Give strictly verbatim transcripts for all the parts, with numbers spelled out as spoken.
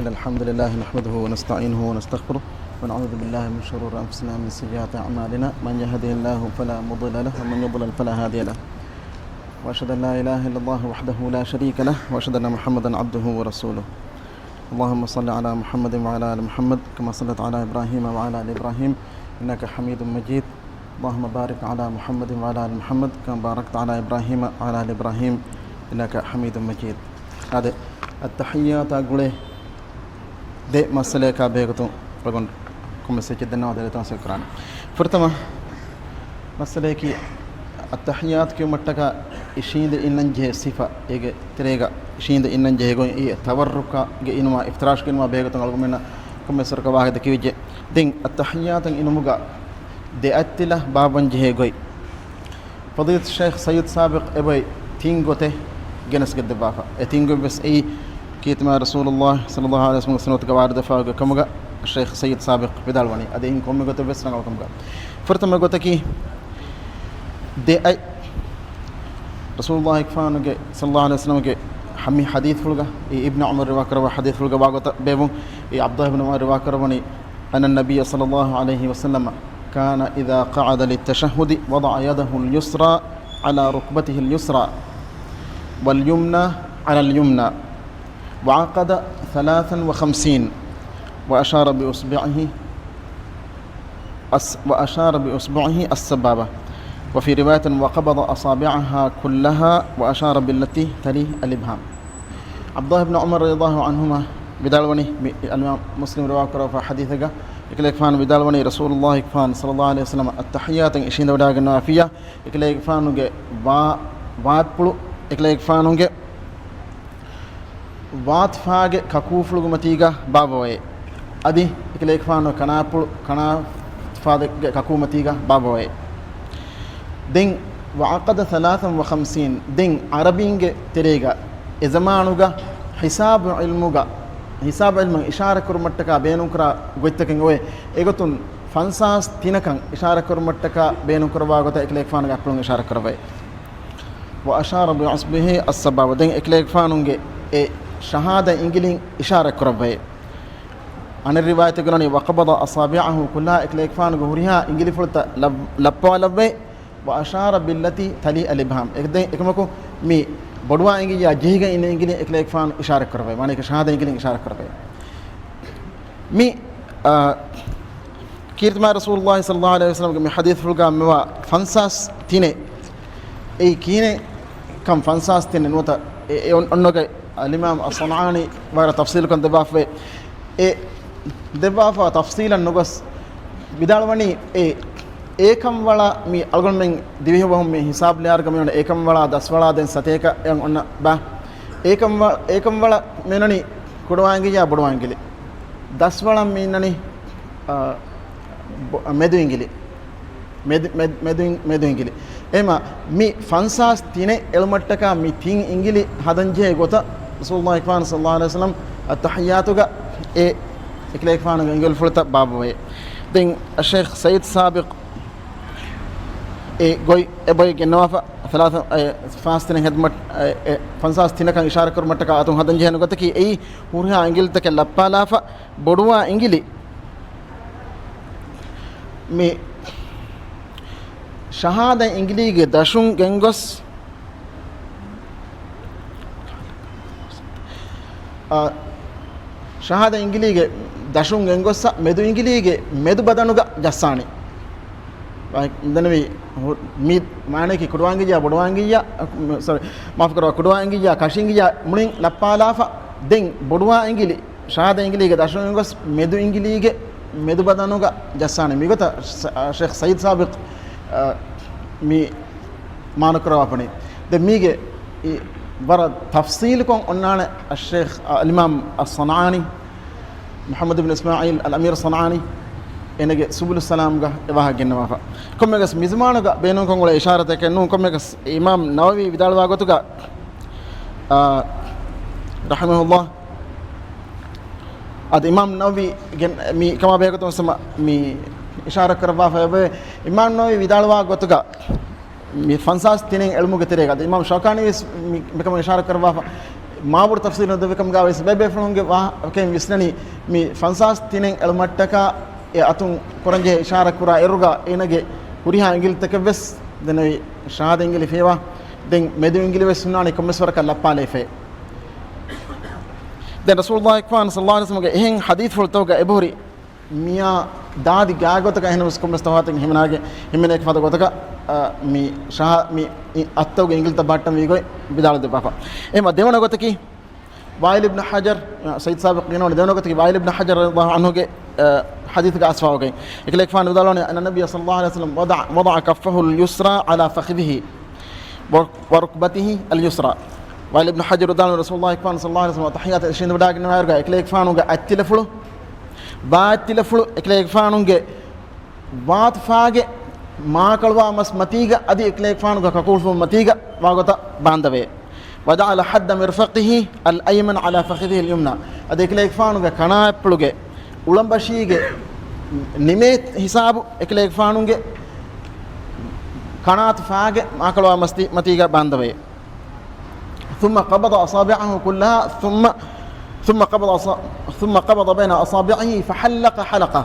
إن الحمد لله نحمده ونستعينه ونستغفره، ونعوذ بالله من شرور أنفسنا ومن سيئات أعمالنا. من يهده الله فلا مضل له، ومن يضلل فلا هادي له. وأشهد أن لا إله إلا الله وحده لا شريك له، وأشهد أن محمدا عبده ورسوله. اللهم صل على محمد وعلى آل محمد كما صليت على إبراهيم وعلى آل إبراهيم إنك حميد مجيد. اللهم بارك على محمد وعلى آل محمد كما باركت على إبراهيم وعلى آل إبراهيم إنك حميد مجيد. އާދެ، އައްތަޙިއްޔާތާ ގުޅޭ ދެ މައްސަލަޔަކާ ބެހޭގޮތުން އަޅުގަނޑު ކޮންމެސް އެއްޗެއް ދެންނަވާ ދެރަތަން ސެކްރާން. ފުރަތަމަ މައްސަލަޔަކީ، އައްތަޙިއްޔާތު ކިޔުމަށްޓަކާ އިށީނދެ އިންނަން ޖެހޭ ސިފަ، އޭގެ ތެރޭގަ އިށީނދެ އިންނަން ޖެހޭ ގޮތް، އެ ތަވައްރުކާގެ އިނުމާ އިފްތިރާޝްގެ އިނުމާ ބެހޭގޮތުން އަޅުގަނޑުމެންނަށް ކޮންމެސް ވަރަކަށް ވާހަކަ ދެކެވިއްޖެ. ދެން އައްތަޙިއްޔާތަށް އިނުމުގަ ދެ އަތްތިލަ ބާއްވަން ޖެހޭ ގޮތް، ފަޟީލަތު ޝައިޚް ސައްޔިދު ސާބިޤް އެބައި ތިން ގޮތެއް ގެނެސްގެން ދެއްވާފަ. އެ ތިން ގޮތް ވެސް އެއީ ކީރިތި މާތް ރަސޫލުﷲ ޞައްލަﷲ ޢަލައިހި ވަސައްލަމްގެ ސުންނަތުގަ ވާރިދުވެފަ އޮތް ގޮތް ކަމުގަ ޝައިޚް ސައްޔިދު ސާބިޤް ވިދާޅުވަނީ. އަދި އެއިން ކޮންމެ ގޮތެއް ވެސް ރަނގަޅު ކަމުގަ. ފުރަތަމަ ގޮތަކީ، ދެ އަތް ރަސޫލުﷲ ގެފާނުގެ ޞައްލަﷲ ޢަލައިހި ވަސައްލަމްގެ ހަމި ޙަދީޘްފުޅުގަ، އެ އިބްނު ޢުމަރު ރިވާކުރައްވާ ޙަދީޘްފުޅުގަ ވާގޮތަށް ބޭއްވުން، އެ ޢަބްދުﷲ އިބްނު ޢުމަރު ރިވާކުރައްވަނީ، أن النبي صلى الله عليه وسلم كان إذا قعد للتشهد وضع يده اليسرى على ركبته اليسرى واليمنى على اليمنى وعقد ثلاثا وخمسين وأشار بإصبعه الس-، وأشار بإصبعه السبابة، وفي رواية وقبض أصابعها كلها وأشار بالتي تلي الإبهام. ޢަބްދުﷲ އިބްނު ޢުމަރު ރަޟިޔަﷲ ޢަންހުމާ ވިދާޅުވަނީ، މި އަލްއިމާމް މުސްލިމް ރިވާކުރައްވާ ޙަދީޘެއްގަ، އެކަލޭގެފާނު ވިދާޅުވަނީ، ރަސޫލުﷲ ގެފާނު ޞައްލަﷲ ޢަލައިހި ވަސައްލަމަ އައްތަޙިއްޔާތަށް އިށީނދެވަޑައިގަންނަވާފިއްޔާ، އެކަލޭގެފާނުގެ ވާ-، ވާތްޕުޅު، އެކަލޭގެފާނުގެ ވާތުފާގެ ކަކޫފުޅުގެ މަތީގަ ބާއްވަވައޭ. އަދި އެކަލޭގެފާނު ކަނާފުޅު، ކަނާފާގެ ކަކޫ މަތީގަ ބާއްވަވައޭ. ދެން، وعقد ثلاثا وخمسين، ދެން ޢަރަބީންގެ ތެރޭގަ އެޒަމާނުގަ ހިސާބު ޢިލްމުގަ، ހިސާބު ޢިލްމަށް އިޝާރަތް ކުރުމަށްޓަކާ ބޭނުންކުރާ ގޮތްތަކެއް އޮވޭ. އެގޮތުން ފަންސާސް ތިނަކަށް އިޝާރަތް ކުރުމަށްޓަކާ ބޭނުންކުރައްވާ ގޮތަށް އެކަލޭގެފާނުގެ އަތްޕުޅުން އިޝާރަތް ކުރައްވައޭ. وأشار بإصبعه السبابة. ދެން އެކަލޭގެފާނުގެ އެ ޝަހާދަ އިނގިލިން އިޝާރަތް ކުރައްވައޭ. އަނެއް ރިވާޔަތެއްގަ ވަނީ، وقبض أصابعه كلها، އެކަލޭގެފާނުގެ ހުރިހާ އިނގިލިފުޅުތައް ލައް-، ލައްޕަވާލައްވައޭ. وأشار بالتي تلي الإبهام. އެ-، ދެން އެކަމަކު މި ބޮޑުވާ އިނގިލިއާ ޖެހިގެން އިންނަ އިނގިލިން އެކަލޭގެފާނު އިޝާރަތް ކުރައްވައޭ. މާނައަކީ ޝަހާދަ އިނގިލިން އިޝާރަތް ކުރައްވައޭ. މި، އާ، ކީރިތި މާތް ރަސޫލުﷲ ޞައްލަﷲ ޢަލައިހި ވަސައްލަމްގެ މި ޙަދީޘްފުޅުގަ މިވާ ފަންސާސް ތިނެއް، އެއީ ކިހިނެއް ކަން ފަންސާސް ތިނެއް ނުވަތަ އެ، އެ އޮން-، އޮންނަގައި އަލްއިމާމް އައްޞަންޢާނީ ވަރަށް ތަފްޞީލުކޮށް ދެއްވާފައި. އެ ދެއްވާފަ ތަފްޞީލަށް ނުގޮސް ވިދާޅުވަނީ، އެ އޭކަންވަޅާ މި އަޅުގަނޑުމެން ދިވެހި ބަހުން މި ހިސާބު ލިޔާރުގަ މިއޮންނަ އޭކަންވަޅާ، ދަސްވަޅާ، ދެން ސަތޭކަ އެއަށް އޮންނަ ބާ. އޭކަންވަ-، އޭކަންވަޅަށް މި އިންނަނީ ކުޑަވާ އިނގިލިއާ ބޮޑުވާ އިނގިލި. ދަސްވަޅަށް މި އިންނަނީ، އާ، ބޮ-، މެދު އިނގިލި. މެދު، މެދު، މެދު އިން-، މެދު އިނގިލި. އެހެމަ މި ފަންސާސް ތިނެއް އެޅުމަށްޓަކާ މި ތިން އިނގިލި ހަދަންޖެހޭ ގޮތަށް ރަސޫލުﷲ ގެފާނު ޞައްލަﷲ ޢަލައިހި ވަސައްލަމް އައްތަޙިއްޔާތުގަ އެ އެކަލޭގެފާނުގެ އިނގިލިފުޅުތައް ބާއްވަވައޭ. ދެން އައްޝައިޚް ސައްޔިދު ސާބިޤް އެ ގޮތް އެބައި ގެންނަވާފަ، ސަލާސަ، އެ، ފަންސާސް ތިނެއް ހެދުމަށް، އެ، އެ، ފަންސާސް ތިނަކަށް އިޝާރަ ކުރުމަށްޓަކާ އަތުން ހަދަން ޖެހޭނެ ގޮތަކީ އެއީ ހުރިހާ އިނގިލިތަކެއް ލައްޕާލާފަ، ބޮޑުވާ އިނގިލި މި ޝަހާދަ އިނގިލީގެ ދަށުން ގެންގޮސް، އާ، ޝަހާދަ އިނގިލީގެ ދަށުން ގެންގޮއްސަ މެދު އިނގިލީގެ މެދު ބަދަނުގަ ޖައްސާނެ. ދެން މި ހު-، މި މާނައަކީ ކުޑަވާ އިނގިއްޔާ ބޮޑުވާ އިނގިއްޔާ، ސޮރީ، މާފުކުރައްވާ، ކުޑަވާ އިނގިއްޔާ ކަށި އިނގިއްޔާ މުޅިން ލައްޕާލާފަ، ދެން ބޮޑުވާ އިނގިލި ޝަހާދަ އިނގިލީގެ ދަށުން ގޮސް މެދު އިނގިލީގެ މެދު ބަދަނުގަ ޖައްސާނެ. މިގޮތަށް ޝަ-، ޝައިޚް ސައްޔިދު ސާބިޤް، އަ، މި މާނަކުރައްވާފަނީ. ދެން މީގެ އި ވަރަށް ތަފްޞީލުކޮށް އޮންނާނެ އައްޝައިޚް، އަ، އަލްއިމާމް އައްޞަންޢާނީ، މުޙައްމަދު ބިން އިސްމާޢީލް އަލްއަމީރު އައްޞަންޢާނީ، އޭނަގެ ސުބުލުއްސަލާމްގަ އެ ވާހަކަ ގެންނަވާފަ. ކޮންމެވެސް މިޒުމާނުގަ ބޭނުންކޮށް އުޅޭ އިޝާރަތެކެއް ނޫން. ކޮންމެވެސް އިމާމް ނަވަވީ ވިދާޅުވާ ގޮތުގަ، އާ، ރަޙިމަހުﷲ، އަދި އިމާމް ނަވަވީ ގެން-، މި ކަމާ ބެހޭގޮތުން ސަމަ-، މި އިޝާރަ ކުރައްވާފަ އެބަ، އިމާމް ނަވަވީ ވިދާޅުވާ ގޮތުގަ މި ފަންސާސް ތިނެއް އެޅުމުގެ ތެރޭގަ އަދި އިމާމް ޝައުކާނީ ވެސް މި، މިކަމަށް އިޝާރަ ކުރައްވާފަ. މާބޮޑު ތަފްސީލު ދެއްވި ކަމުގަ ވެސް ބައެއް ބޭފުޅުންގެ ވާހަކައިން ވިސްނަނީ މި ފަންސާސް ތިނެއް އެޅުމަށްޓަކާ އެ އަތުން ކުރަންޖެހޭ އިޝާރާތް ކުރާ އިރުގަ އޭނަގެ ހުރިހާ އިނގިލިތަކެއް ވެސް ދެންނެވި ޝަހާދަ އިނގިލި ފިޔަވާ. ދެން މެދު އިނގިލި ވެސް ހުންނާނީ ކޮންމެސް ވަރަކަށް ލައްޕާލައިފައި. ދެން ރަސޫލުﷲ އަކްބަރު ޞައްލަﷲ ޢަލައިހި ވަސައްލަމްގެ އެހެން ޙަދީޘްފުޅުތަކުގަ އެބަހުރި މިޔާ ދާދި ގާތްގޮތަކަށް އެހެނަސް ކޮންމެސް ތަފާތެއް ހިމެނާގެ ހިމެނޭ ފަދަ ގޮތަކަށް، އަ، މި ޝަހާ-، މި އި-، އަތްތަކުގެ އިނގިލިތައް ބަހައްޓަން ވީގޮތް ވިދާޅު ދެއްވާފަ. އެހެންމަ ދެވަނަ ގޮތަކީ ވާއިލް އިބްނު ޙަޖަރު، ސައްޔިދު ސާބިޤް ގެނަވަނީ ދެވަނަ ގޮތަކީ ވާއިލް އިބްނު ޙަޖަރު ރަޟިޔަﷲ ޢަންހުގެ، އަ، ޙަދީޘްގެ އަސްވާވުގައި އެކަލޭގެފާނު ވިދާޅުވަނީ، أن النبي صلى الله عليه وسلم وضع، وضع كفه اليسرى على فخذه وركبته اليسرى. ވާއިލް އިބްނު ޙަޖަރު ވިދާޅުވަނީ ރަސޫލުﷲ އަކްބަރު ޞައްލަﷲ ޢަލައިހި ވަސައްލަމް އަތަޙިއްޔާތަށް އިށީނދެވަޑައިގަންނަވާއިރުގަ އެކަލޭގެފާނުގެ އަތްތިލަފުޅު، ބާއްތިލަފުޅު އެކަލޭގެފާނުގެ ވާތުފާގެ މާކަޅުވާ މަސް މަތީގަ އަދި އެކަލޭގެފާނުގެ ކަކުޅުފުން މަތީގަ ވާގޮތަށް ބާންދަވޭ. وجعل حد مرفقه الأيمن على فخذه اليمنى. އަދި އެކަލޭގެފާނުގެ ކަނާތްޕުޅުގެ އުޅަނބަށީގެ ނިމޭ ހިސާބު އެކަލޭގެފާނުގެ ކަނާތު ފާގެ މާކަޅުވާ މަސްތި-، މަތީގަ ބާންދަވޭ. ثم قبض أصابعه كلها، ثم، ثم قبض أص-، ثم قبض بين أصابعه فحلق حلقة.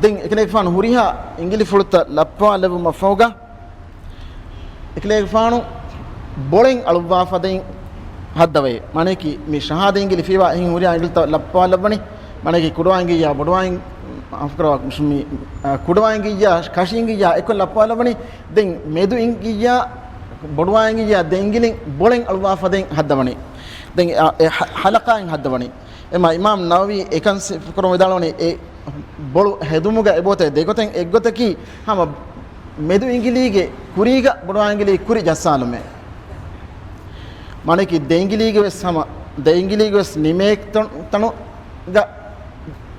ދެން އެކަލޭގެފާނު ހުރިހާ އިނގިލިފުޅުތައް ލައްޕާލެއްވުމަށްފަހުގަ، އެކަލޭގެފާނު ބޮޅެން އަޅުއްވާފަ ދެން ހައްދަވައި. މާނައަކީ މި ޝަހާދަ އިނގިލި ފިޔަވާ އެހެން ހުރިހާ އިނގިލިތައް ލައްޕާލައްވަނީ. މާނައަކީ ކުޑަވާ އިނގިއްޔާ ބޮޑުވާ އިން-، މާފުކުރައްވާ، މި، އަ، ކުޑަވާ އިނގިއްޔާ ކަށި އިނގިއްޔާ އެކޮށް ލައްޕާލައްވަނީ. ދެން މެދު އިނގިއްޔާ ބޮޑުވާ އިނގިއްޔާ ދެ އިނގިލިން ބޮޅެން އަޅުއްވާފަ ދެން ހައްދަވަނީ. ދެން އެ، އެ ހަ-، ޙަލަޤާއިން ހައްދަވަނީ. އެމާ އިމާމް ނަވަވީ އެކަން ސިފަކުރަމުން ވިދާޅުވަނީ، އެ ބޮޅު ހެދުމުގަ އެބައޮތޭ ދެގޮތެއް، އެއްގޮތަކީ ހަމަ މެދު އިނގިލީގެ ކުރީގަ ބޮޑުވާ އިނގިލީ ކުރި ޖައްސާލުމޭ. މާނައަކީ ދެ އިނގިލީގެ ވެސް ހަމަ، ދެ އިނގިލީގެ ވެސް ނިމޭ ތަނު-، ތަނުގަ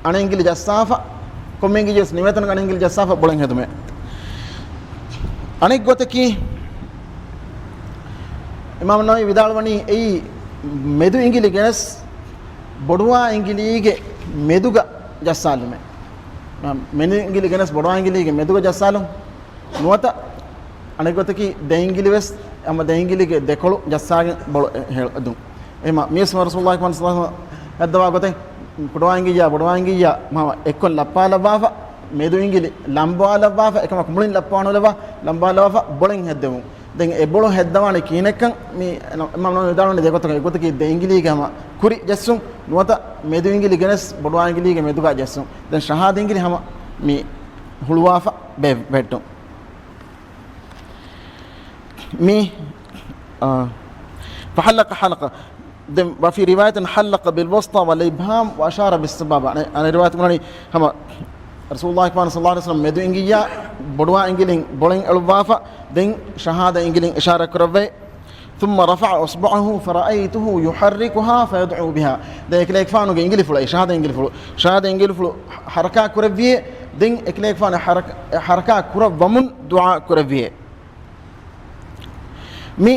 އަނެއް އިނގިލި ޖައްސާފަ، ކޮންމެ އިނގިލި ޖައްސާފަ ބޮޅެން ހެދުމޭ. އަނެއްގޮތަކީ، އިމާމް ނަވަވީ ވިދާޅުވަނީ އެއީ މެދު އިނގިލި ގެނެސް ބޮޑުވާ އިނގިލީގެ މެދުގަ ޖައްސާލުމޭ. މެދު އިނގިލި ގެނެސް ބޮޑުވާ އިނގިލީގެ މެދުގަ ޖައްސާލުން. ނުވަތަ އަނެއްގޮތަކީ ދެ އިނގިލި ވެސް ހަމަ ދެ އިނގިލީގެ ދެކޮޅު ޖައްސާގެން ބޮޅު ހެދުން. އެހެންމަ މިވެސް ރަސޫލުﷲ ޞައްލަﷲ ޢަލައިހި ވަސައްލަމް ހައްދަވާ ގޮތެއް ކުޑަވާ އިނގިއްޔާ ބޮޑުވާ އިނގިއްޔާ ހަމަ އެއްކޮށް ލައްޕާލައްވާފަ، މެދު އިނގިލި ލަނބާލައްވާފަ، އެކަމަކު މުޅިން ލައްޕާނުލައްވާ، ލަނބާލައްވާފަ ބޮޅެން ހެއްދެވުން. ދެން އެ ބޮޅު ހެއްދަވާނީ ކިހިނެއްކަން މި އިމާމް ނަވަވީ ވިދާޅުވަނީ ދެގޮތަކަށް. އެއްގޮތަކީ ދެ އިނގިލީގެ ހަމަ ކުރި ޖެއްސުން، ނުވަތަ މެދު އިނގިލި ގެނެސް ބޮޑުވާ އިނގިލީގެ މެދުގަ ޖެއްސުން. ދެން ޝަހާދަ އިނގިލި ހަމަ މި ހުޅުވާފަ ބެ-، ބެހެއްޓުން. މި، އާ، فحلق حلقة. ދެން وفي رواية حلق بالوسطى والإبهام وأشار بالسبابة. އަނެއް، އަނެއް ރިވާޔަތު ބުނަނީ ހަމަ ރަސޫލުﷲ ޞައްލަﷲ ޢަލައިހި ވަސައްލަމް މެދު އިނގިއްޔާ ބޮޑުވާ އިނގިލިން ބޮޅެން އެޅުއްވާފަ، ދެން ޝަހާދަ އިނގިލިން އިޝާރާތް ކުރައްވައި. ثم رفع إصبعه فرأيته يحركها فيدعو بها. ދެން އެކަލޭގެފާނުގެ އިނގިލިފުޅު، ޝަހާދަ އިނގިލިފުޅު، ޝަހާދަ އިނގިލިފުޅު ޙަރަކާތް ކުރެއްވިއޭ. ދެން އެކަލޭގެފާނު ޙަރަކާ-، ޙަރަކާތް ކުރައްވަމުން ދުޢާ ކުރެއްވިއޭ. މި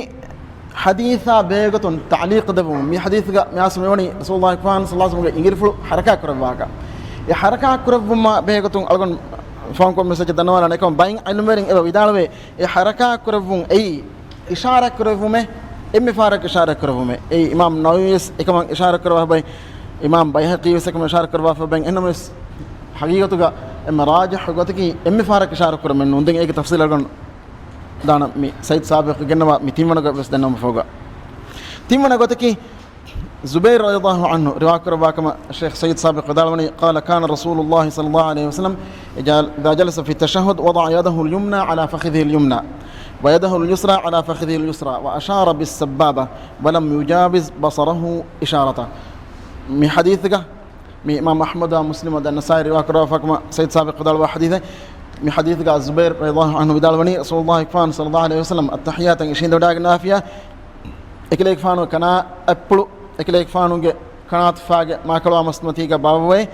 ޙަދީޘާ ބެހޭގޮތުން ތަޢުލީޤު ދެއްވުމުން، މި ޙަދީޘްގަ މި އަސްލު މިވަނީ ރަސޫލުﷲ ޞައްލަﷲ ޢަލައިހި ވަސައްލަމްގެ އިނގިލިފުޅު ޙަރަކާތް ކުރައްވާކަށް. އެ ޙަރަކާތް ކުރެއްވުމާ ބެހޭގޮތުން އަޅުގަނޑު ފޯންކޮށް މެސެޖް ދަންނަވާލާނެ. އެކަމަކު ބައެއް ޢިލްމުވެރިން އެބަ ވިދާޅުވޭ، އެ ޙަރަކާތް ކުރެއްވުން އެއީ އިޝާރާތް ކުރެއްވުމޭ، އެންމެ ފަހަރަކު އިޝާރާތް ކުރެއްވުމޭ. އެއީ އިމާމް ނަވަވީ ވެސް އެކަމަށް އިޝާރާތް ކުރައްވާފަ ބައި، އިމާމް ބައިހަޤީ ވެސް އެކަމަށް އިޝާރާތް ކުރައްވާފަ ބައި. އެހެންނަމަވެސް ޙަޤީޤަތުގަ އެންމެ ރާޖިޙު ގޮތަކީ އެންމެ ފަހަރަކު އިޝާރާތް ކުރުމެއް ނޫން. ދެން އޭގެ ތަފްޞީލް އަޅުގަނޑު ދާނަން މި ސައްޔިދު ސާބިޤު ގެންނަވާ މި ތިންވަނަ ގޮތް ވެސް ދެންނެވުމަށްފަހުގަ. ތިންވަނަ ގޮތަކީ، ޒުބައިރު ރަޟިޔަﷲ ޢަންހު ރިވާކުރައްވާ ކަމަށް ޝޭޚް ސައްޔިދު ސާބިޤު ވިދާޅުވަނީ، قال كان رسول الله صلى الله عليه وسلم إذا جلس في التشهد وضع يده اليمنى على فخذه اليمنى ويده اليسرى على فخذه اليسرى وأشار بالسبابة ولم يجاوز بصره إشارة. މި ޙަދީޘްގަ މި އިމާމް އަޙްމަދާ މުސްލިމާ ދަން ނަސާއީ ރިވާކުރައްވާފަ ކަމަށް ސައްޔިދު ސާބިޤު ވިދާޅުވާ ޙަދީޘެއް. މި ޙަދީޘްގަ ޒުބައިރު ރަޟިޔަﷲ ޢަންހު ވިދާޅުވަނީ، ރަސޫލުﷲ ޞައްލަﷲ ޢަލައިހި ވަސައްލަމް އައްތަޙިއްޔާތަށް އިށީނދެވަޑައިގަންނަވާފިޔާ، އެކަލޭގެފާނު ކަނާތްޕުޅު އެކަލޭގެފާނުގެ ކަނާތުފާގެ މާކަޅުވާ މަސްމަތީގަ ބާއްވަވައި،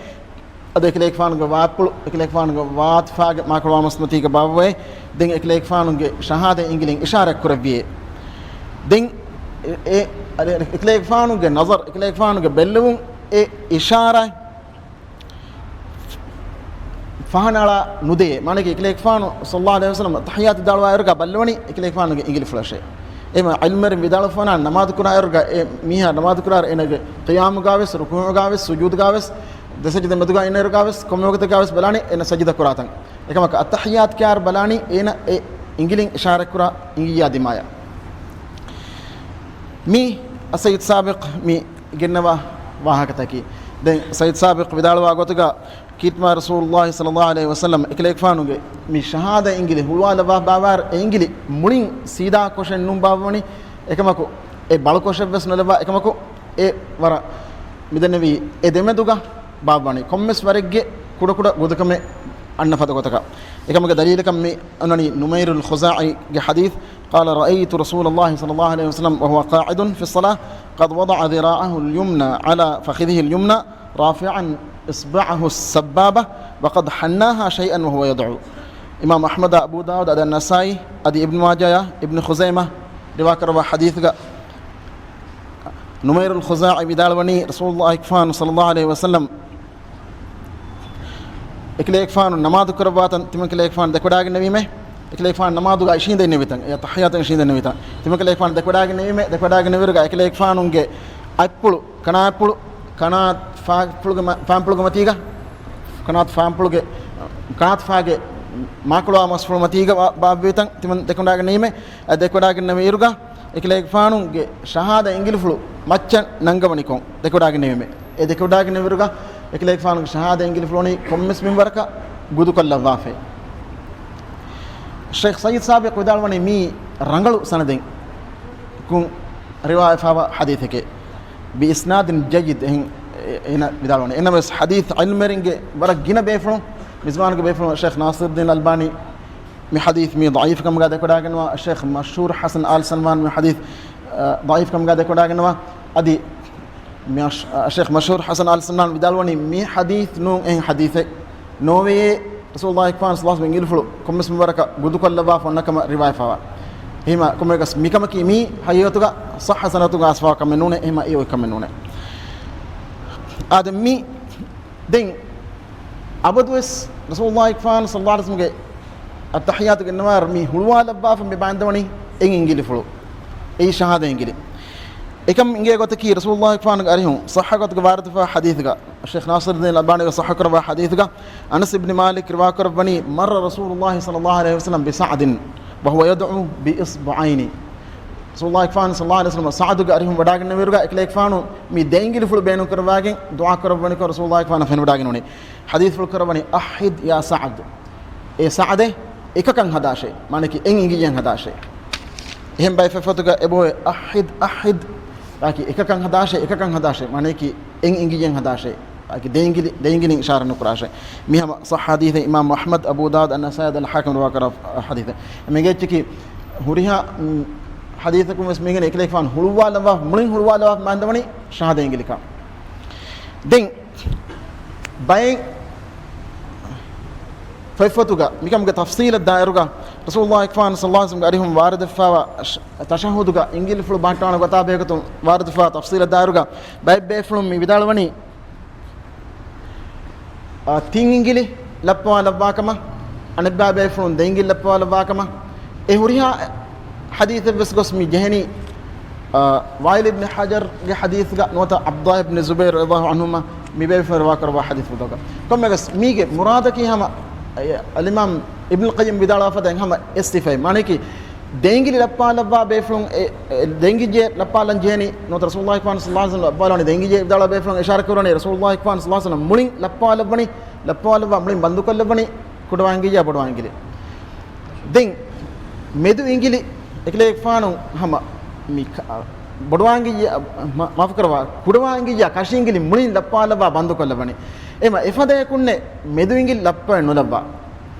އަދި އެކަލޭގެފާނުގެ ވާތްޕުޅު އެކަލޭގެފާނުގެ ވާތުފާގެ މާކަޅުވާ މަސްމަތީގަ ބާއްވަވައި، ދެން އެކަލޭގެފާނުގެ ޝަހާދަ އިނގިލިން އިޝާރާތް ކުރެއްވިއޭ. ދެން އެ، އެ، އަދި އެކަލޭގެފާނުގެ ނަޒަރު، އެކަލޭގެފާނުގެ ބެއްލެވުން އެ އިޝާރާތް ފަހަނައަޅާ ނުދޭ. މާނައަކީ އެކަލޭގެފާނު ޞައްލަﷲ ޢަލައިހި ވަސައްލަމް ތަޙިއްޔާތު ވިދާޅުވާއިރުގަ ބައްލަވަނީ އެކަލޭގެފާނުގެ އިނގިލިފުޅަށޭ. އެމަ ޢިލްމުވެރިން ވިދާޅުވަނީ ނަމާދު ކުރާއިރުގަ އެ މީހާ ނަމާދު ކުރާއިރު އޭނަގެ ޤިޔާމުގާވެސް، ރުކޫޢުގާވެސް، ސުޖޫދުގާވެސް، ދެ ސަޖިދަ މެދުގާ އިންނައިރުގާވެސް، ކޮންމެ ވަގުތެއްގާވެސް ބަލާނީ އޭނަ ސަޖިދަ ކުރާތަން. އެކަމަކު އައްތަޙިއްޔާތު ކިޔާއިރު ބަލާނީ އޭނަ އެ އިނގިލިން އިޝާރަތްކުރާ އިނގިއްޔާ ދިމާޔަށް. މީ އައްސައްޔިދު ސާބިޤް މި ގެންނަވާ ވާހަކަތަކީ. ދެން ސައްޔިދު ސާބިޤް ވިދާޅުވާ ގޮތުގަ ކީރިތިމާ ރަސޫލުﷲ ޞައްލަﷲ ޢަލައިހި ވަސައްލަމް އެކަލޭގެފާނުގެ މި ޝަހާދަ އިނގިލި ހުޅުވާލައްވާ ބާވާރު އެ އިނގިލި މުޅިން ސީދާ ކޮށެއް ނޫން ބާއްވަނީ. އެކަމަކު އެ ބަޅުކޮށެއްވެސް ނުލައްވާ. އެކަމަކު އެ ވަރަށް މިދެންނެވީ އެ ދެމެދުގަ ބާއްވަނީ ކޮންމެސް ވަރެއްގެ ކުޑަކުޑަ ގުދުކަމެއް އަންނަ ފަދަ ގޮތަކަށް. އެކަމުގެ ދަލީލަކަށް މި އޮންނަނީ ނުމައިރުލް ޚުޒާޢީގެ ޙަދީޘް، قال رأيت رسول الله صلى الله عليه وسلم وهو قاعد في الصلاة قد وضع ذراعه اليمنى على فخذه اليمنى رافعا إصبعه السبابة وقد حناها شيئا وهو يدعو. އިމާމު އަޙްމަދާ، އަބޫ ދާވޫދާ، އަދި ނަސާއީ، އަދި އިބްނު މާޖާޔާ، އިބްނު ޚުޒައިމާ ރިވާކުރައްވާ ޙަދީޘްގަ ނުމައިރުލް ޚުޒާޢީ ވިދާޅުވަނީ، ރަސޫލުﷲ އިކްފާނު ޞައްލަﷲ ޢަލައިހި ވަސައްލަމް އެކަލޭގެފާނު ނަމާދު ކުރައްވާތަން ތިމަން ކަލޭގެފާނު ދެކޮޑާގެންނެވީމޭ. އެކަލޭގެފާނު ނަމާދުގަ އިށީނދެންނެވިތަން، އެ ތަޙިއްޔާތު އިށީނދެންނެވިތަން ތިމަން ކަލޭގެފާނު ދެކޮޑާގެންނެވީމޭ. ދެކޮޑާގެންނެވިއިރުގަ އެކަލޭގެފާނުގެ އަތްޕުޅު، ކަނާތްޕުޅު، ކަނާތް ފާންޕުޅުގެ މަ-، ފާންޕުޅުގެ މަތީގަ، ކަނާތް ފާންޕުޅުގެ، ކަނާތު ފާގެ މާކޮޅުވާ މަސްފުޅު މަތީގަ ބާ-، ބާއްވިތަން ތިމަން ދެކޮޑާގެންނެވީމޭ. އެ ދެކޮޑާގެންނެވިއިރުގަ އެކަލޭގެފާނުގެ ޝަހާދަ އިނގިލިފުޅު މައްޗަށް ނަންގަވަނިކޮށް ދެކޮޑާގެންނެވީމޭ. އެ ދެކޮޑާގެންނެވިއިރުގަ އެކަލޭގެފާނުގެ ޝަހާދަ އިނގިލިފުޅު ވަނީ ކޮންމެސް މިންވަރަކަށް ގުދުކޮށްލައްވާފައި. ޝޭޚް ސައްޔިދު ސާބިޤް ވިދާޅުވަނީ މީ ރަނގަޅު ސަނަދެއް ކުން ރިވާވެފާވާ ޙަދީޘެކޭ. ބިއިސްނާދިން ޖައްޔިދް، އެހެން އޭނަ ވިދާޅުވަނީ. އެނަމަވެސް ޙަދީޘް ޢިލްމުވެރިންގެ ވަރަށް ގިނަ ބޭފުޅުން، މިޒުވާނުގެ ބޭފުޅުން ޝޭޚް ނާޞިރުއްދީން އަލްބާނީ މި ޙަދީޘް މީ ޟަޢީފު ކަމުގަ ދެކޮޑާގެންވާ، ޝޭޚް މަޝްހޫރު ޙަސަން އާލް ސަލްމާން މި ޙަދީޘް، އަ، ޟަޢީފު ކަމުގަ ދެކޮޑާގެންވާ. އަދި މި ޝޭޚް މަޝްހޫރު ޙަސަން އާލް ސަލްމާން ވިދާޅުވަނީ މި ޙަދީޘް ނޫން އެހެން ޙަދީޘެއް ނޯވެޔޭ، ރަސޫލުﷲ އިކްފާން ޞައްލަﷲ ޢަލައިހި ވަސައްލަމް އިނގިލިފުޅު ކޮންމެސް މިންވަރަކަށް ގުދުކޮށްލައްވާފަ އޮންނަ ކަމަށް ރިވާވެފަވާ. އެހެންވީމަ ކޮންމެއަކަސް މިކަމަކީ މީ ޙަޤީޤަތުގަ ޞައްޙަ ސަނަދުގަ އައިސްފަވާ ކަމެއް ނޫނޭ. އެހެންވީމަ އެއީ އޮތް ކަމެއް ނޫނޭ. އާދެ މީ ދެން އަބަދުވެސް ރަސޫލުﷲ އިކްފާން ޞައްލަﷲ ޢަލައިހި ވަސައްލަމްގެ އައްތަޙިއްޔާތު ގެންނަވާ މި ހުޅުވާލައްވާފަ މި ބާއްވަނީ އެއް އިނގިލިފުޅު. އެއީ ޝަހާދަ އިނގިލި. އެކަމް އިނގޭ ގޮތަކީ ރަސޫލުﷲ އިކްފާންގެ އަރިހުން ޞައްޙަ ގޮތުގަ ވާރިދުވާ ޙަދީޘްގަ، ޝޭޚް ނާޞިރުއްދީން އަލްބާނީގެ ޞައްޙަ ކުރައްވާ ޙަދީޘްގަ، އަނަސް އިބްނި މާލިކް ރިވާކުރައްވަނީ، مر رسول الله صلى الله عليه وسلم بسعد وهو يدعو بإصبعين. ރަސޫލުﷲ އިކްފާން ޞައްލަﷲ ޢަލައިހި ވަސައްލަމް ސަޢުދުގެ އަރިހުން ވަޑާގެންނެވިއިރުގަ އެކަލޭގެފާނު މި ދެ އިނގިލިފުޅު ބޭނުންކުރައްވާގެން ދުޢާ ކުރައްވަނިކޮށް ރަސޫލުﷲ އިކްފާނު ފެނިވަޑާގެން އުޅުނީ. ޙަދީޘްފުޅު ކުރައްވަނީ، أحد يا سعد، އޭ ސަޢުދޭ، އެކަކަށް ހަދާށޭ. މާނައަކީ އެއް އިނގިއްޔެއް ހަދާށޭ. އެހެން ބައެއް ފޮތްފޮތުގަ އެބައޮތް، أحد، أحد، އެކަކަށް ހަދާށޭ، އެކަކަށް ހަދާށޭ. މާނައަކީ އެއް އިނގިއްޔެއް ހަދާށޭ. އަކި ދެ އިނގިލި، ދެ އިނގިލިން އިޝާރަ ނުކުރާށޭ. މި ހަމަ ޞައްޙަ ޙަދީޘެއް. އިމާމު އަޙްމަދު، އަބޫ ދާވޫދު، އައްނަސާއީ އަދި އަލްޙާކިމް ރިވާކުރާ ޙަދީޘެއް. މިގެ އެއްޗަކީ ހުރިހާ، މް، ޙަދީޘަކުން ވެސް މިގެން އެކަލޭގެފާނު ހުޅުވާލައްވާ، މުޅިން ހުޅުވާލައްވާ މާންދަވަނީ ޝަހާދަ އިނގިލިކަން. ދެން ބައެއް ފޮތްފޮތުގަ މިކަމުގެ ތަފްޞީލަށް ދާއިރުގަ ރަސޫލުﷲ އިކްފާން ޞައްލަﷲ ޢަލައިހި ވަސައްލަމްގެ އަރިހުން ވާރިދުވެފަވާ ތަޝައްހުދުގަ އިނގިލިފުޅު ބަހައްޓާނެ ގޮތާ ބެހޭގޮތުން ވާރިދުވެފަވާ ތަފްޞީލަށް ދާއިރުގަ ބައެއް ބޭފުޅުން މި ވިދާޅުވަނީ، އާ، ތިން އިނގިލި ލައްޕަވާލައްވާކަމަށް، އަނެއްބައި ބޭފުޅުން ދެ އިނގިލި ލައްޕަވާލައްވާކަމަށް. އެ ހުރިހާ ޙަދީޘެއްވެސް ގޮސް މި ޖެހެނީ، އާ، ވާއިލް އިބްނި ޙަޖަރްގެ ޙަދީޘްގަ ނުވަތަ ޢަބްދުﷲ އިބްނި ޒުބައިރު ރަޟިޔަﷲ ޢަންހުމާ މި ބޭފުޅުން ރިވާކުރައްވާ ޙަދީޘްފުޅުތަކަށް. ކޮންމެއަކަސް މީގެ މުރާދަކީ ހަމަ، އެ، އަލްއިމާމް އިބްނުލް ޤައްޔިމް ވިދާޅުވާފަދައިން ހަމަ އެއް ސިފައެއް. މާނައަކީ ދެ އިނގިލި ލައްޕާލައްވާ ބޭފުޅުން އެ، އެ، ދެ އިނގިލި ލައްޕާލަން ޖެހެނީ ނުވަތަ ރަސޫލުﷲ އިކްފާން ޞައްލަﷲ ޢަލައިހި ވަސައްލަމް ލައްޕާލަވަނީ ދެ އިނގިލި ވިދާޅުވާ ބޭފުޅުން އިޝާރަ ކުރަނީ ރަސޫލުﷲ އިކްފާން ޞައްލަﷲ ޢަލައިހި ވަސައްލަމް މުޅިން ލައްޕާލައްވަނީ، ލައްޕާލައްވާ މުޅިން ބަންދުކޮށްލައްވަނީ ކުޑަވާ އިނގިލިއާ ބޮޑުވާ އިނގިލި. ދެން މެދު އިނގިލި އެކަލޭގެފާނު ހަމަ މި ކަ-، ބޮޑުވާ އިނގިއްޔާ، މަ-، މާފުކުރައްވާ، ކުޑަވާ އިނގިއްޔާ ކަށި އިނގިލި މުޅިން ލައްޕާލައްވާ ބަންދުކޮށްލައްވަނީ. އެމަ އެފަދަޔަކުންނެއް މެދު އިނގިލި ލައްޕަވެ ނުލައްވާ.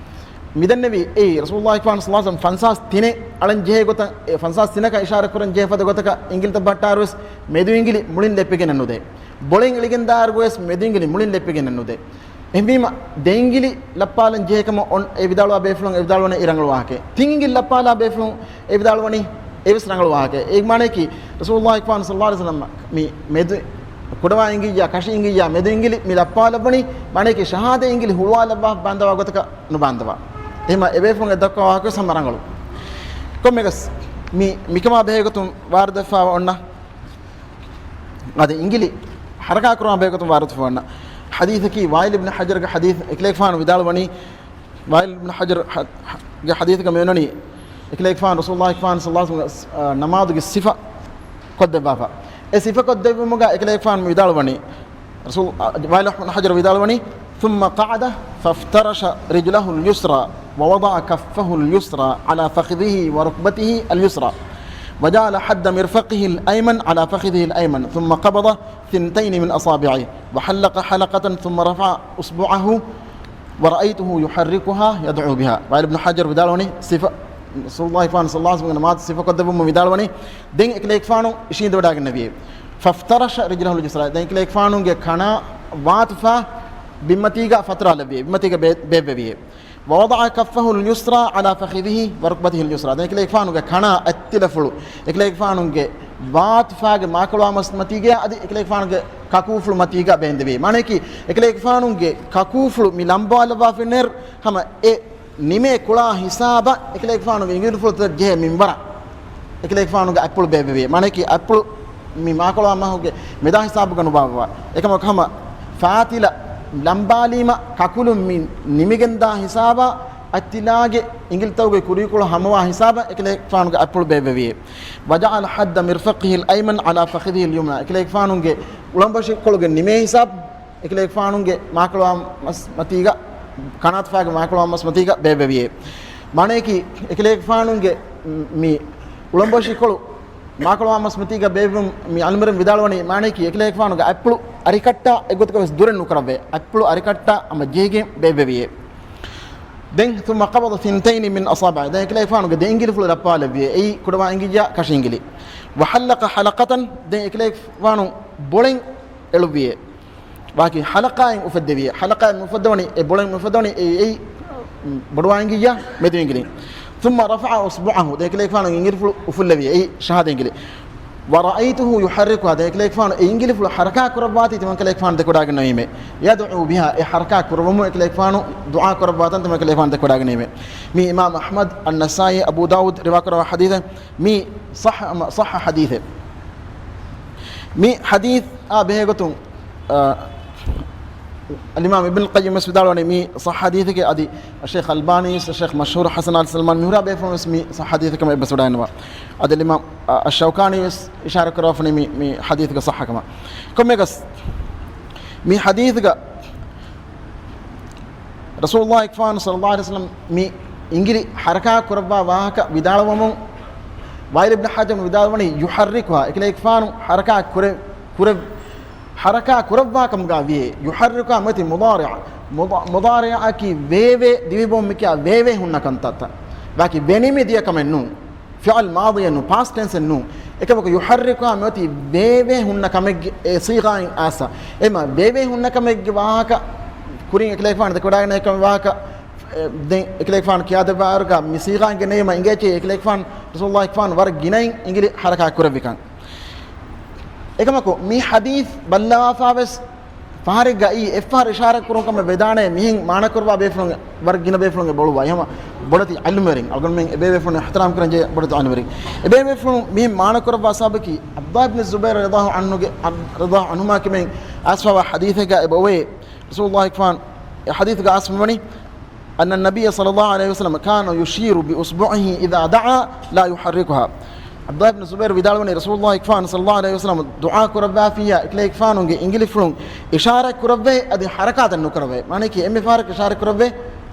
މިދެންނެވީ އެއީ ރަސޫލުﷲ އިކްފާން ޞައްލަﷲ ޢަލައިހި ވަސައްލަމް ފަންސާސް ތިނެއް އަޅަން ޖެހޭ ގޮތަށް، އެ ފަންސާސް ތިނަކަށް އިޝާރަ ކުރަން ޖެހޭ ފަދަ ގޮތަކަށް އިނގިލިތައް ބަހައްޓާއިރުވެސް މެދު އިނގިލި މުޅިން ލެއްޕިގެން ނުދޭ. ބޮޅެން އެޅިގެން ދާއިރުގަވެސް މެދު އިނގިލި މުޅިން ލެއްޕިގެން ނުދޭ. އެހެންވީމަ ދެ އިނގިލި ލައްޕާލަން ޖެހޭ ކަމަށް އޮން އެ ވިދާޅުވާ ބޭފުޅުން އެ ވިދާޅުވަނީ އެ ރަނގަޅު ވާހަކައެއް. ތިން އިނގިލި ލައްޕާލާ ބޭފުޅުން އެ ވިދާޅުވަނީ އެވެސް ރަނގަޅު ވާހަކައެއް. އޭގެ މާނައަކީ ރަސޫލުﷲ އިކްފާން ޞައްލަﷲ ޢަލައިހި ވަސައްލަމް މި މެދު ކުޑަވާ އިނގިއްޔާ ކަށި އިނގިއްޔާ މެދު އިނގިލި މި ލައްޕާލައްވަނީ، މާނައަކީ ޝަހާދަ އިނގިލި ހުޅުވާލައްވާ ބަންދަވާ ގޮތަކަށް ނުބަންދަވާ. އެހެންވީމަ އެ ބޭފުޅުން އެ ދައްކާ ވާހަކަވެސް ހަމަ ރަނގަޅު. ކޮންމެއަކަސް މި، މިކަމާ ބެހޭގޮތުން ވާރިދުވެފައިވާ އޮންނަ އަދި އިނގިލި ޙަރަކާތް ކުރުމާ ބެހޭގޮތުން ވާރިދުވެފައިވާ އޮންނަ ޙަދީޘަކީ ވާއިލް އިބްނު ޙަޖަރުގެ ޙަދީޘް. އެކަލޭގެފާނު ވިދާޅުވަނީ، ވާއިލް އިބްނު ޙަޖަރު ޙަ-، ޙަ-، ގެ ޙަދީޘްގަ މިއޮންނަނީ، އެކަލޭގެފާނު ރަސޫލުﷲ ގެފާނު ޞައްލަﷲ ޢަލައިހި ވަސައްލަމަ، އަ، ނަމާދުގެ ސިފަ ކޮށްދެއްވާފަ. އެ ސިފަ ކޮށްދެއްވުމުގަ އެކަލޭގެފާނު ވިދާޅުވަނީ، ރަސޫލު، އަ، ވާއިލް އިބްނު ޙަޖަރު ވިދާޅުވަނީ، ثم قعد فافترش رجله اليسرى ووضع كفه اليسرى على فخذه وركبته اليسرى وجعل حد مرفقه الأيمن على فخذه الأيمن ثم قبض ثنتين من أصابعه وحلق حلقة ثم رفع إصبعه ورأيته يحركها يدعو بها. ވާއިލް އިބްނު ޙަޖަރު ވިދާޅުވަނީ، ސިފަ، ރަސޫލުﷲ ގެފާނު ޞައްލަﷲ ޢަލައިހި ވަސައްލަމަ ނަމާދު ސިފަ ކޮށްދެއްވުމުން ވިދާޅުވަނީ، ދެން އެކަލޭގެފާނު އިށީނދެވަޑައިގަންނެވިއޭ. فافترش رجله اليسرى. ދެން އެކަލޭގެފާނުގެ ކަނާ ވާތުފާ ބިންމަތީގަ ފަތުރާލެއްވިއޭ. ބިންމަތީގަ ބޭ-، ބޭއްވެވިއޭ. ووضع كفه اليسرى على فخذه وركبته اليسرى. ދެން އެކަލޭގެފާނުގެ ކަނާ އަތްތިލަފުޅު އެކަލޭގެފާނުގެ ވާތުފާގެ މާކޮޅުވާމަސް މަތީގަ އަދި އެކަލޭގެފާނުގެ ކަކޫފުޅު މަތީގަ ބޭންދެވި. މާނަޔަކީ، އެކަލޭގެފާނުގެ ކަކޫފުޅު މި ލަނބާލައްވާފައިންނައިރު، ހަމަ އެ ނިމޭ ކުޅާ ހިސާބަށް އެކަލޭގެފާނުގެ އިނގިލިފުޅުތައް ޖެހޭ މިންވަރަށް އެކަލޭގެފާނުގެ އަތްޕުޅު ބޭއްވެވި. މާނަޔަކީ، އަތްޕުޅު މި މާކޮޅުވާ މަހުގެ މެދާ ހިސާބުގަ ނުބާއްވާ. އެކަމަކު ހަމަ ފާތިލަ ލަނބާލީމަ ކަކުލުން މި ނިމިގެންދާ ހިސާބަށް، އަތްތިލާގެ އިނގިލިތަކުގެ ކުރީކޮޅު ހަމަވާ ހިސާބަށް އެކަލޭގެފާނުގެ އަތްޕުޅު ބޭއްވެވި. وجعل حد مرفقه الأيمن على فخذه اليمنى. އެކަލޭގެފާނުގެ އުޅަނބޮށިކޮޅުގެ ނިމޭ ހިސާބު އެކަލޭގެފާނުގެ މާކޮޅުވާ މަސް މަތީގަ، ކަނާތުފާގެ މާކޮޅުވާ މަސް މަތީގަ ބޭއްވެވި. މާނަޔަކީ، އެކަލޭގެފާނުގެ މި އުޅަނބޮށިކޮޅު މާކޮޅުވާ މަސް މަތީގަ ބޭއްވުން މި އަލްމުރިން ވިދާޅުވަނީ، މާނަޔަކީ، އެކަލޭގެފާނުގެ އަތްޕުޅު އަރިކައްޓާ އެއްގޮތަކަށް ވެސް ދުރެއް ނުކުރައްވޭ. އަތްޕުޅު އަރިކައްޓާ ހަމަ ޖެހިގެން ބޭއްވެވިއޭ. ދެން ثم قبض ثنتين من أصابعه. ދެން އެކަލޭގެފާނުގެ ދެ އިނގިލިފުޅު ލައްޕާލެއްވިއޭ. އެއީ ކުޑަވާ އިނގިއްޔާ ކަށި އިނގިލި. وحلق حلقة. ދެން އެކަލޭގެފާނު ބޮޅެން އެޅުއްވިއޭ. ވާކި ޙަލަޤާއިން އުފެއްދެވިއޭ. ޙަލަޤާއިން އުފެއްދަވަނީ، އެ ބޮޅެން އުފެއްދަވަނީ، އެ، އެއީ، ބޮޑުވާ އިނގިއްޔާ މެދު އިނގިލި. ثم رفع إصبعه. ދެން އެކަލޭގެފާނު އިނގިލިފުޅު އުފުއްލެވިއޭ. އެއީ ޝަހާދަ އިނގިލި. ورأيته يحركها. ދެން އެކަލޭގެފާނު އެ އިނގިލިފުޅު ޙަރަކާތް ކުރައްވާތީ ތިމަން ކަލޭގެފާނު ދެކެވަޑައިގަންނަވީމޭ. يدعو بها. އެ ޙަރަކާތް ކުރުވުމުން އެކަލޭގެފާނު ދުޢާ ކުރައްވާތަން ތިމަން ކަލޭގެފާނު ދެކެވަޑައިގަންނަވީމޭ. މީ އިމާމް އަޙްމަދު، އައްނަސާއީ، އަބޫ ދާވޫދު ރިވާކުރައްވާ ޙަދީޘެއް. މީ ޞައްޙަ، ޞައްޙަ ޙަދީޘެއް. މި ޙަދީޘާ ބެހޭގޮތުން، އަ، އަލްއިމާމް އިބްނުލް ޤައްޔިމް ވެސް ވިދާޅުވަނީ މީ ޞައްޙަ ޙަދީޘެކޭ. އަދި ޝޭޚް އަލްބާނީ، ޝޭޚް މަޝްހޫރު ޙަސަން އާލި ސަލްމާން މިހުރާ ބޭފުޅުން ވެސް މީ ޞައްޙަ ޙަދީޘެއް ކަމަށް އެއްބަސްވެވަޑައިގަންނަވާ. އަދި އަލްއިމާމް، އަ، އައްޝައުކާނީ ވެސް އިޝާރާތް ކުރައްވާފަ ވަނީ މި، މި ޙަދީޘުގެ ޞައްޙަކަމަށް. ކޮންމެއަކަސް މި ޙަދީޘުގަ ރަސޫލުﷲ ގެފާނު ޞައްލަﷲ ޢަލައިހި ވަސައްލަމް މި އިނގިލި ޙަރަކާތް ކުރައްވާ ވާހަކަ ވިދާޅުވަމުން، ވާއިލް އިބްނު ޙަޖަރު ވިދާޅުވަނީ، ޔުޙައްރިކުހާ، އެކަލޭގެފާނު ޙަރަކާތް ކުރެ-، ކުރެ-، ޙަރަކާތް ކުރައްވާ ކަމުގަ ވިޔޭ. ޔުޙައްރިކުހާ މިއޮތީ މުޟާރިޢަ. މުޟާ-، މުޟާރިޢަކީ ވޭވޭ، ދިވެހިބަހުން މިކިޔާ ވޭވޭ ހުންނަ ކަންތައްތައް. ބާކީ ވެނިމި ދިޔަ ކަމެއް ނޫން. ފިޢިލް މާޟީއެއް ނޫން، ޕާސްޓް ޓެންސެއް ނޫން. އެކަމަކު ޔުޙައްރިކުހާ މިއޮތީ ވޭވޭ ހުންނަ ކަމެއްގެ އެ ޞީޣާއިން އާސާ. އެމަ ވޭވޭ ހުންނަ ކަމެއްގެ ވާހަކަ ކުރިން އެކަލޭގެފާނު ދެކެވަޑައިގަންނަވާ ކަމެއް ވާހަކަ، އެ، ދެން އެކަލޭގެފާނު ކިޔާދެއްވާއިރުގަ މި ޞީޣާއިން ގެންނެވީމަ އިނގޭތީ އެކަލޭގެފާނު ރަސޫލުﷲ ގެފާނު ވަރަށް ގިނައިން އިނގިލި ޙަރަކާތް ކުރެއްވިކަން. އެކަމަކު މި ޙަދީޘް ބައްލަވާފާވެސް ފަހަރެއްގައި އެއްފަހަރު އިޝާރާތް ކުރުން ކަމަށް ވެދާނެ މިހެން މާނަ ކުރައްވާ ބޭފުޅުން ވަރަށް ގިނަ ބޭފުޅުންގެ ބޮޅު ވައި ހަމަ ބޮޑެތި ޢިލްމުވެރިން، އަޅުގަނޑުމެން އެބޭބޭފުޅުން އިޙްތިރާމް ކުރަން ޖެހޭ ބޮޑެތި ޢިލްމުވެރިން. އެބޭބޭފުޅުން މިހެން މާނަ ކުރައްވާ ސަބަބަކީ ޢަބްދުﷲ އިބްނު ޒުބައިރު ރަޟިޔަﷲ ޢަންހުގެ، ރަޟިޔަﷲ ޢަންހުމާ ކިމެން އައިސްފަވާ ޙަދީޘެއްގަ އެބައޮވޭ. ރަސޫލުﷲ ގެފާނު އެ ޙަދީޘްގަ އައިސްފަވަނީ، أن النبي صلى الله عليه وسلم كان يشير بإصبعه إذا دعا لا يحركها. ޢަބްދުﷲ އިބްނު ޒުބައިރު ވިދާޅުވަނީ، ރަސޫލުﷲ ގެފާނު ޞައްލަﷲ ޢަލައިހި ވަސައްލަމަ ދުޢާ ކުރައްވާފިއްޔާ އެކަލޭގެފާނުގެ އިނގިލިފުޅުން އިޝާރާތް ކުރައްވޭ، އަދި ޙަރަކާތެއް ނުކުރައްވޭ. މާނައަކީ އެންމެ ފަހަރަކު އިޝާރާތް ކުރައްވޭ،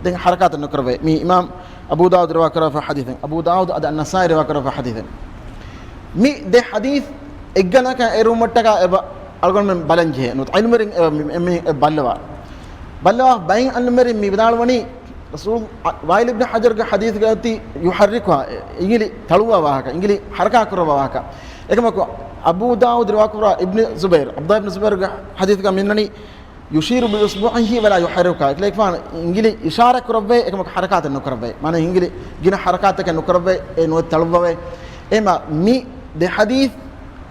ދެން ޙަރަކާތެއް ނުކުރައްވޭ. މީ އިމާމް އަބޫ ދާވޫދު ރިވާކުރައްވާފަ ޙަދީޘެއް. އަބޫ ދާވޫދު އަދި އައްނަސާއީ ރިވާކުރައްވާފަ ޙަދީޘެއް. މި ދެ ޙަދީޘް އެއްގަނަކަށް އެރުވުމަށްޓަކާ އެބަ އަޅުގަނޑުމެން ބަލަން ޖެހޭ. ނުވަތަ ޢިލްމުވެރިން އެ، މި، މި، އެ ބައްލަވާ. ބައްލަވާ ބައިން ޢިލްމުވެރިން މި ވިދާޅުވަނީ، ރަސޫލު، އަ، ވާއިލް އިބްނު ޙަޖަރުގެ ޙަދީޘްގައި އޮތީ ޔުޙައްރިކުހާ، އިނގިލި ތަޅުއްވާ ވާހަކަ، އިނގިލި ޙަރަކާތް ކުރައްވާ ވާހަކަ. އެކަމަކު އަބޫ ދާވޫދު ރިވާކުރާ އިބްނު ޒުބައިރު، ޢަބްދުﷲ އިބްނު ޒުބައިރުގެ ޙަދީޘްގަ މިންނަނީ، يشير بإصبعه ولا يحركها. އެކަލޭގެފާނު އިނގިލި އިޝާރާތް ކުރައްވައި، އެކަމަކު ޙަރަކާތެއް ނުކުރައްވައި. މާނަ އިނގިލި ގިނަ ޙަރަކާތެއް ނުކުރައްވައި، އެ ނުވަތަ ތަޅުއްވަވައި. އެމަ މި ދެ ޙަދީޘް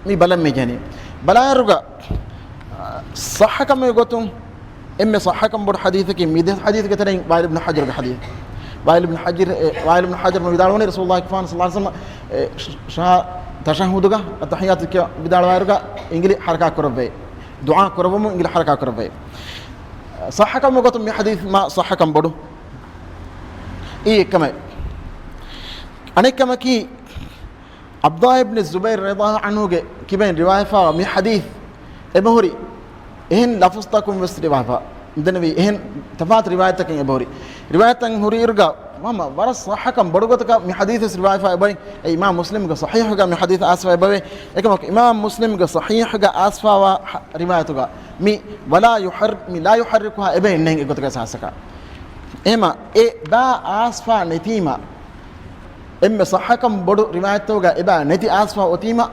މި ބަލަން މި ޖެހެނީ. ބަލާއިރުގަ، އަ، ޞައްޙަކަމުގެ ގޮތުން އެންމެ ޞައްޙަކަން ބޮޑު ޙަދީޘަކީ މި ދެ ޙަދީޘްގެ ތެރެއިން ވާއިލް އިބްނު ޙަޖަރުގެ ޙަދީޘް. ވާއިލް ބިން ޙަޖަރު، އެ، ވާއިލް ބިން ޙަޖަރު ވިދާޅުވަނީ ރަސޫލުﷲ ފާން ޞައްލަﷲ ޢަލައިހި ވަސައްލަމަ، އެ، ޝަ-، ޝަ-، ތަޝައްހުދުގަ އައްތަޙިއްޔާތު ކިޔަ ވިދާޅުވާއިރުގަ އިނގިލި ޙަރަކާތް ކުރައްވައި، ދުޢާ ކުރައްވަމުން އިނގިލި ޙަރަކާތް ކުރައްވައި. ޞައްޙަކަމުގެ ގޮތުން މި ޙަދީޘް މާ ޞައްޙަކަން ބޮޑު. އެއީ އެއްކަމެއް. އަނެއްކަމަކީ، ޢަބްދުﷲ އިބްނި ޒުބައިރު ރަޟިޔަﷲ ޢަންހުގެ ކިބައިން ރިވާޔަތްވާ މި ޙަދީޘް އެބަހުރި އެހެން ލަފުޒުތަކުން ވެސް ރިވާޔަތްވާ. މިދެންނެވި އެހެން ތަފާތު ރިވާޔަތްތަކެއް އެބަހުރި. ރިވާޔަތްތައް ހުރިއިރުގަ ހަމަ ވަރަށް ޞައްޙަކަން ބޮޑު ގޮތަކަށް މި ޙަދީޘް ވެސް ރިވާޔަތްވާ އެބައި. އެ އިމާމް މުސްލިމްގެ ޞަޙީޙުގަ މި ޙަދީޘް އައިސްފަ އެބަވޭ. އެކަމަކު އިމާމް މުސްލިމްގެ ޞަޙީޙުގަ އައިސްފާވާ ޙަ-، ރިވާޔަތުގަ މި ވަލާ ޔުޙައްރި-، މި ލާ ޔުޙައްރިކުހާ އެބައި ނެތް އެއްގޮތަކަށް ސާސަކަށް. އެހެމަ އެ ބާ އައިސްފާ ނެތީމަ، އެންމެ ޞައްޙަކަން ބޮޑު ރިވާޔަތްތަކުގަ އެބަ ނެތި އައިސްފާ އޮތީމަ،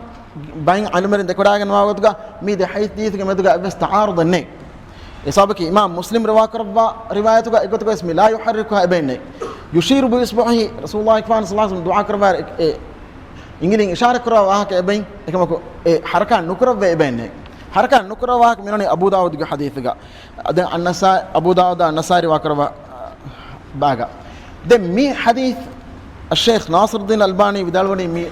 ބައިން ޢިލްމުވެރިން ދެކެވަޑައިގަންނަވާ ގޮތުގަ މި ދެ ޙަދީޘްގެ މެދުގަ އެއްވެސް ތަޢާރުޟެއް ނެތް. އެ ސަބަބަކީ އިމާމް މުސްލިމް ރިވާ ކުރައްވާ ރިވާޔަތުގަ އެއްގޮތަކަށް ވެސް މި ލާ ޔުޙައްރިކުހާ އެބައެއް ނެތް. ޔުޝީރު ބިއިޞްބުޢިހި، ރަސޫލުﷲ ފާން ޞައްލަﷲ ޢަލައިހި ވަސައްލަމަ ދުޢާ ކުރައްވާ އެ، އެ އިނގިލިން އިޝާރަ ކުރާ ވާހަކަ އެބައި. އެކަމަކު އެ ޙަރަކާތް ނުކުރައްވައި އެބައެއް ނެތް. ޙަރަކާތް ނުކުރާ ވާހަކަ މިއޮންނަނީ އަބޫ ދާވޫދުގެ ޙަދީޘުގަ. އަދި އައްނަސާ-، އަބޫ ދާވޫދާ ނަސާއީ ރިވާ ކުރައްވާ ބާގަ. ދެން މި ޙަދީޘް އައްޝައިޚް ނާޞިރުއްދީން އަލްބާނީ ވިދާޅުވަނީ މި،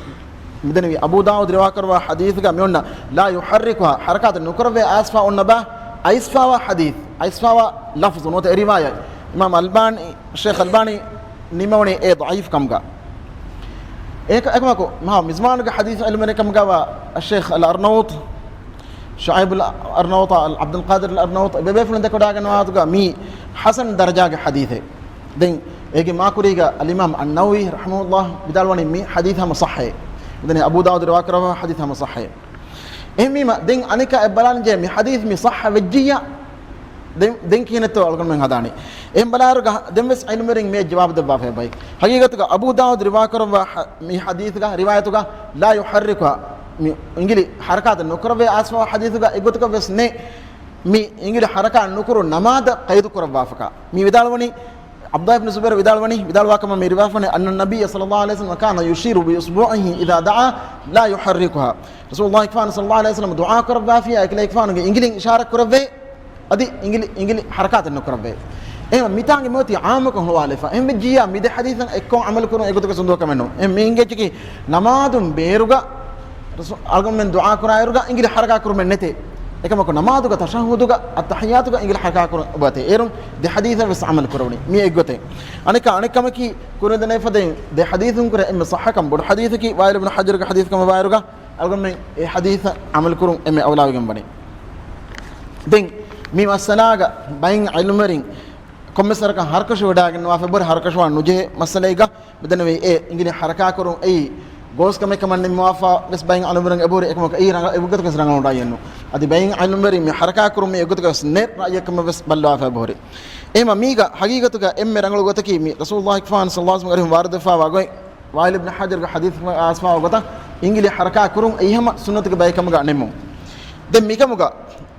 މިދެންނެވި އަބޫ ދާވޫދު ރިވާ ކުރައްވާ ޙަދީޘުގަ މިއޮންނަ ލާ ޔުޙައްރިކުހާ، ޙަރަކާތް ނުކުރައްވައި އައިސްފާ އޮންނަ ބާ، އައިސްފާވާ ޙަދީޘް، އައިސްފާވާ ލަފްޒު ނުވަތަ އެ ރިވާޔަތް. އިމާމް އަލްބާނީ، ޝޭޚް އަލްބާނީ ނިންމަވަނީ އެ ޟަޢީފް ކަމުގަ. އެކަ-، އެކަމަކު، މާ މިޒްމާނުގެ ޙަދީޘް ޢިލްމުވެރިން ކަމުގަވާ އައްޝައިޚް އަލް އަރްނައޫޠް، ޝުޢައިބު އަލް އަރްނައޫޠާ، އަލް ޢަބްދުލް ޤާދިރު އަލް އަރްނައޫޠް، އެބޭފުޅުން ދެކެވަޑައިގަންނަވާ ގޮތުގަ މީ ޙަސަން ދަރަޖާގެ ޙަދީޘެއް. ދެން އޭގެ މާކުރީގަ އަލްއިމާމް އައްނަވަވީ ރަޙިމަހުﷲ ވިދާޅުވަނީ މި ޙަދީޘް ހަމަ ޞައްޙައޭ. ދެން އަބޫ ދާވޫދު ރިވާ ކުރައްވާ ޙަދީޘް ހަމަ ޞައްޙައޭ. އެހެންވީމަ، ދެން އަނެއްކާ އެ ބަލާން ޖެހޭ މި ޙަދީޘް މި ޞައްޙަ ވެއްޖިއްޔާ، ދެން، ދެން ކިހިނެއްތޯ އަޅުގަނޑުމެން ހަދާނީ؟ އެހެން ބަލާއިރުގަ ދެން ވެސް ޢިލްމުވެރިން މި ޖަވާބު ދެއްވާފައި ބައި. ޙަޤީޤަތުގަ އަބޫ ދާވޫދު ރިވާ ކުރައްވާ ޙަ-، މި ޙަދީޘުގަ، ރިވާޔަތުގަ، ލާ ޔުޙައްރިކުހާ، މި އިނގިލި ޙަރަކާތެއް ނުކުރައްވައި އައިސްފާވާ ޙަދީޘުގަ އެއްގޮތަކަށް ވެސް ނެތް. މި އިނގިލި ޙަރަކާތް ނުކުރު ނަމާދަށް ޤައިދު ކުރައްވާފަކާ. މި ވިދާޅުވަނީ، ޢަބްދުﷲ އިބްނު ޒުބައިރު ވިދާޅުވަނީ، ވިދާޅުވާ ކަމަށް މި ރިވާފަނެ، أن النبي صلى الله عليه وسلم كان يشير بإصبعه إذا دعا لا يحركها. ރަސޫލުﷲ ފާން ޞައްލަﷲ ޢަލައިހި ވަސައްލަމަ ދުޢާ ކުރައްވާފިޔާ އެކަލޭގެފާނުގެ އިނގިލިން އިޝާރަ ކުރައްވޭ، އަދި އިނގިލި، އިނގިލި ޙަރަކާތެއް ނުކުރައްވޭ. އެހެން މިތާނގެ މިއޮތީ ޢާއްމުކޮށް ހުޅުވާލެފަ. އެހެން ވެއްޖިއްޔާ މި ދެ ޙަދީޘަށް އެއްކޮށް ޢަމަލު ކުރުން އެގޮތަކަށް ސުންދުވަކަމެއް ނޫން. އެހެން މި އިނގޭތަކީ ނަމާދުން ބޭރުގަ ރަސޫ-، އަޅުގަނޑުމެން ދުޢާ ކުރާއިރުގަ އިނގިލި ޙަރަކާތް ކުރުމެއް ނެތޭ. އެކަމަކު ނަމާދުގަ ތަޝައްހުދުގަ އައްތަޙިއްޔާތުގަ އިނގިލި ޙަރަކާތް ކުރުން އޮބާތޭ. އޭރުން ދެ ޙަދީޘަށް ވެސް ޢަމަލު ކުރެވުނީ. މި އެއްގޮތެއް. އަނެއްކާ، އަނެއްކަމަކީ، ކުރިން ދެނެފަދައިން ދެ ޙަދީޘުން ކުރެ އެންމެ ޞައްޙަކަން ބޮޑު ޙަދީޘަކީ ވާއިލް ބިން ޙަޖަރުގެ ޙަދީޘް ކަމަށް ވާއިރުގަ އަޅުގަނޑުމެން އެ ޙަދީޘަށް ޢަމަލު ކުރުން އެންމެ އައުލާވެގެން ވަނީ. ދެން މި މައްސަލާގަ ބައިން ޢިލްމުވެރިން ކޮންމެސް ވަރަކަށް ހަރުކަށި ވެޑާގެންވާފަ ބުރި ހަރުކަށުވާން ނުޖެހޭ މައްސަލައިގަ މިދެންނެވި އެ އިނގިލި ޙަރަކާތް ކުރުން އެއީ ގޯސް ކަމެއް ކަމަށް ނިންމަވާފަ ވެސް ބައިން ޢިލްމުވެރިން އެބަހުރި. އެކަމަކު އެއީ ރަނގަޅު އެއްގޮތަކަށް ރަނގަޅު ރައްޔެއް ނޫން. އަދި ބައިން ޢިލްމުވެރިން މި ޙަރަކާތް ކުރުން މި އެއްގޮތަކަށް ވެސް ނެތް ރައްޔެއް ކަމަށް ވެސް ބައްލަވާފަ އެބަހުރި. އެހެމަ މީގަ ޙަޤީޤަތުގަ އެންމެ ރަނގަޅު ގޮތަކީ މި ރަސޫލުﷲ ފާން ޞައްލަﷲ ޢަލައިހި ވަސައްލަމަ ވާރިދުވެފަވާ ގޮތް ވާއިލް ބިން ޙަޖަރުގެ ޙަދީޘް އައިސްފާވާ ގޮތަށް އިނގިލި ޙަރަކާތް ކުރުން އެއީ ހަމަ ސުންނަތުގެ ބައެއް ކަމުގަ ނިންމުން. ދެން މިކަމުގަ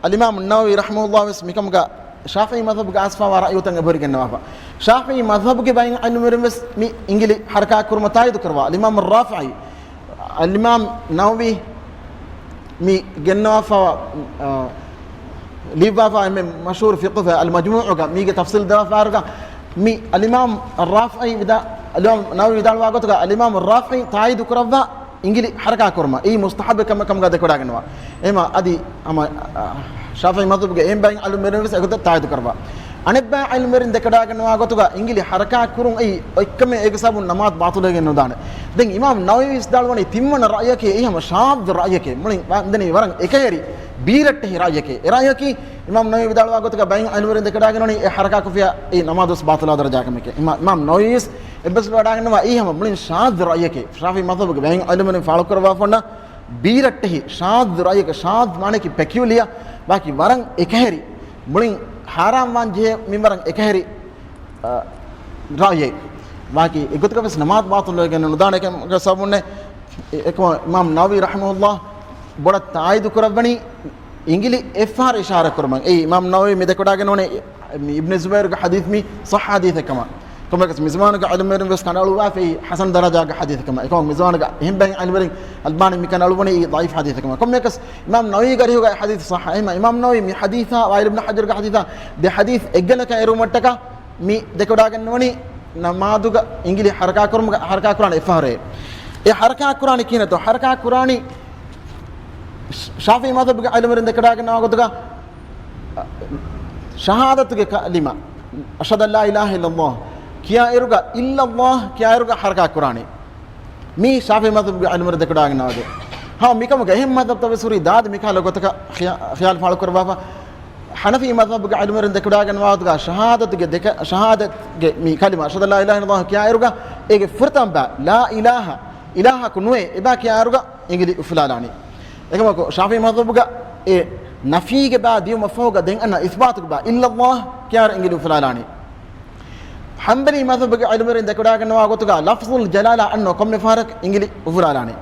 އަލްއިމާމު ނަވަވީ ރަޙިމަހުﷲ ވެސް މިކަމުގަ ޝާފިޢީ މަޛްހަބުގެ އައިސްފާވާ ރައްޔުތައް އެބަހުރިގެންނަވާފަ. ޝާފިޢީ މަޛްހަބުގެ ބައިން ޢިލްމުވެރިން ވެސް މި އިނގިލި ޙަރަކާތް ކުރުމަށް ތާއީދު ކުރައްވާ. އަލްއިމާމު ރާފިޢީ، އަލްއިމާމް ނަވަވީ މި ގެންނަވާފަ، އާ، ލިޔުއްވާފަ އެންމެ މަޝްހޫރު ފިޤުހު އަލްމަޖްމޫޢުގަ މީގެ ތަފްސީލް ދެވާފައިރުގަ މި އަލްއިމާމް އައްރާފިޢީ ވިދާ-، އަލްއިމާމް ނަވަވީ ވިދާޅުވާ ގޮތުގަ އަލްއިމާމް އައްރާފިޢީ ތާއީދު ކުރައްވާ އިނގިލި ޙަރަކާތް ކުރުމަށް އެއީ މުސްތަޙައްބެއް ކަމަށް ކަމުގަ ދެކެވަޑައިގަންނަވާ. އެހެމަ އަދި ހަމަ، އާ، ޝާފިޢީ މަޛްހަބުގެ އެހެން ބައިން ޢިލްމުވެރިން ވެސް އެގޮތަށް ތާއީދު ކުރައްވާ. އަނެއްބައި ޢިލްމުވެރިން ދެކެވަޑައިގަންނަވާ ގޮތުގަ އިނގިލި ޙަރަކާތް ކުރުން އެއީ އޮތްކަމެއް އޭގެ ސަބަބުން ނަމާދު ބާޠިލުވެގެން ނުދާނެ. ދެން އިމާމް ނަވަވީ ވިދާޅުވަނީ ތިންވަނަ ރައްޔަކީ އެއީ ހަމަ ޝާޛް ރައްޔެކޭ. މުޅިން ވަ-، ދެނީ ވަރަށް އެކަހެރި ބީރައްޓެހި ރައްޔެކޭ. އެ ރައްޔަކީ އިމާމް ނަވަވީ ވިދާޅުވާ ގޮތުގަ ބައިން ޢިލްމުވެރިން ދެކެވަޑައިގަންނަވަނީ އެ ޙަރަކާތް ކޮށްފިޔާ އެއީ ނަމާދު ވެސް ބާޠިލާ ދަރަޖާ ކަމެކޭ. އިމާ-، އިމާމް ނަވަވީ ވެސް އެއްބަސް ވަޑައިގަންނަވާ އެއީ ހަމަ މުޅިން ޝާޛް ރައްޔެކޭ. ޝާފިޢީ މަޛްހަބުގެ ބައިން ޢިލްމުވެރިން ފާޅު ކުރައްވާފަ އޮންނަ ބީރައްޓެހި ޝާޛް ރައްޔެކޭ. ޝާޛް މާނައަކީ ޕެކިއުލިއާ، ވާކި ވަރަށް އެކަހެރި، މުޅިން ހާރާންވާން ޖެހޭ މިންވަރަށް އެކަހެރި، އަ، ރައްޔެއް. ވާކި އެގޮތަކަށް ވެސް ނަމާދު ބާޠިލުވެގެން ނުދާނެ ކަމުގެ ސަބަބުން އެ-، އެކަމަ އިމާމް ނަވަވީ ރަޙިމަހުﷲ ބޮޑަށް ތާއީދު ކުރައްވަނީ އިނގިލި އެއްފަހަރު އިޝާރާތް ކުރުމަށް. އެއީ އިމާމް ނަވަވީ މި ދެކެވަޑައިގަންނަވަނީ މި އިބްނު ޒުބައިރުގެ ޙަދީޘް މީ ޞައްޙަ ޙަދީޘެއް ކަމަށް. ކޮންމެއަކަސް މިޒުމާނުގެ ޢިލްމުވެރިން ވެސް ކަނޑައަޅުއްވާފައި ޙަސަން ދަރަޖާގެ ޙަދީޘެއް ކަމަށް. އެކަމަކު މިޒުމާނުގެ އެހެން ބައެއް ޢިލްމުވެރިން އަލްބާނީ މި ކަނޑައަޅުއްވަނީ އެއީ ޟަޢީފް ޙަދީޘެއް ކަމަށް. ކޮންމެއަކަސް އިމާމް ނަވަވީގެ އަރިހުގައި ޙަދީޘް ޞައްޙަ. އެހެން އިމާމް ނަވަވީ މި ޙަދީޘާ ވާއިލް އިބްނު ޙަޖަރުގެ ޙަދީޘާ ދެ ޙަދީޘް އެއްގަނޑަކަށް އެރުވުމަށްޓަކާ މި ދެކެވަޑައިގަންނަވަނީ ނަމާދުގަ އިނގިލި ޙަރަކާތް ކުރުމުގަ ޙަރަކާތް ކުރާނީ އެއްފަހަރޭ. އެ ޙަރަކާތް ކުރާނީ ކިހިނެއްތޯ؟ ޙަރަކާތް ކުރާނީ ޝާފިޢީ މަޛްހަބުގެ ޢިލްމުވެރިން ދެކެވަޑައިގަންނަވާ ގޮތުގަ، ޝަހާދަތުގެ ކަލިމަ، އަޝްހަދު އަން ލާ އިލާހަ އިއްލައްލާހް ކިޔާއިރުގަ، އިއްލައްލާހް ކިޔާއިރުގަ ޙަރަކާތް ކުރާނީ. މީ ޝާފިޢީ މަޛްހަބުގެ ޢިލްމުވެރިން ދެކެވަޑައިގަންނަވާ ގޮތް. ހަމަ މިކަމުގަ އެހެން މަޛްހަބްތައް ވެސް ހުރީ ދާދި މިކަހަލަ ގޮތަކަށް ޚިޔާ-، ޚިޔާލު ފާޅުކުރައްވާފަ. ޙަނަފީ މަޛްހަބުގެ ޢިލްމުވެރިން ދެކެވަޑައިގަންނަވާ ގޮތުގަ ޝަހާދަތުގެ ދެކެ-، ޝަހާދަތުގެ މި ކަލިމަ، އަޝްހަދު އަން ލާ އިލާހަ އިއްލައްލާހް ކިޔާއިރުގަ، އޭގެ ފުރަތަމަ ބައި، ލާ އިލާހަ، އިލާހަކު ނުވޭ، އެބައި ކިޔާއިރުގަ އިނގިލި އުފުލާލާނީ. އެކަމަކު، ޝާފިޢީ މަޛްހަބުގަ އެ ނަފީގެ ބައި ދިޔުމަށްފަހުގަ ދެން އަންނަ އިސްބާތުގެ ބައި، އިއްލައްލާހް ކިޔާއިރު އިނގިލި އުފުލާލާނީ. ޙަންބަލީ މަޛްހަބުގެ ޢިލްމުވެރިން ދެކެވަޑައިގަންނަވާ ގޮތުގަ ލަފްޒުލް ޖަލާލާ އަންނަ ކޮންމެ ފަހަރަކު އިނގިލި އުފުލާލާނީ.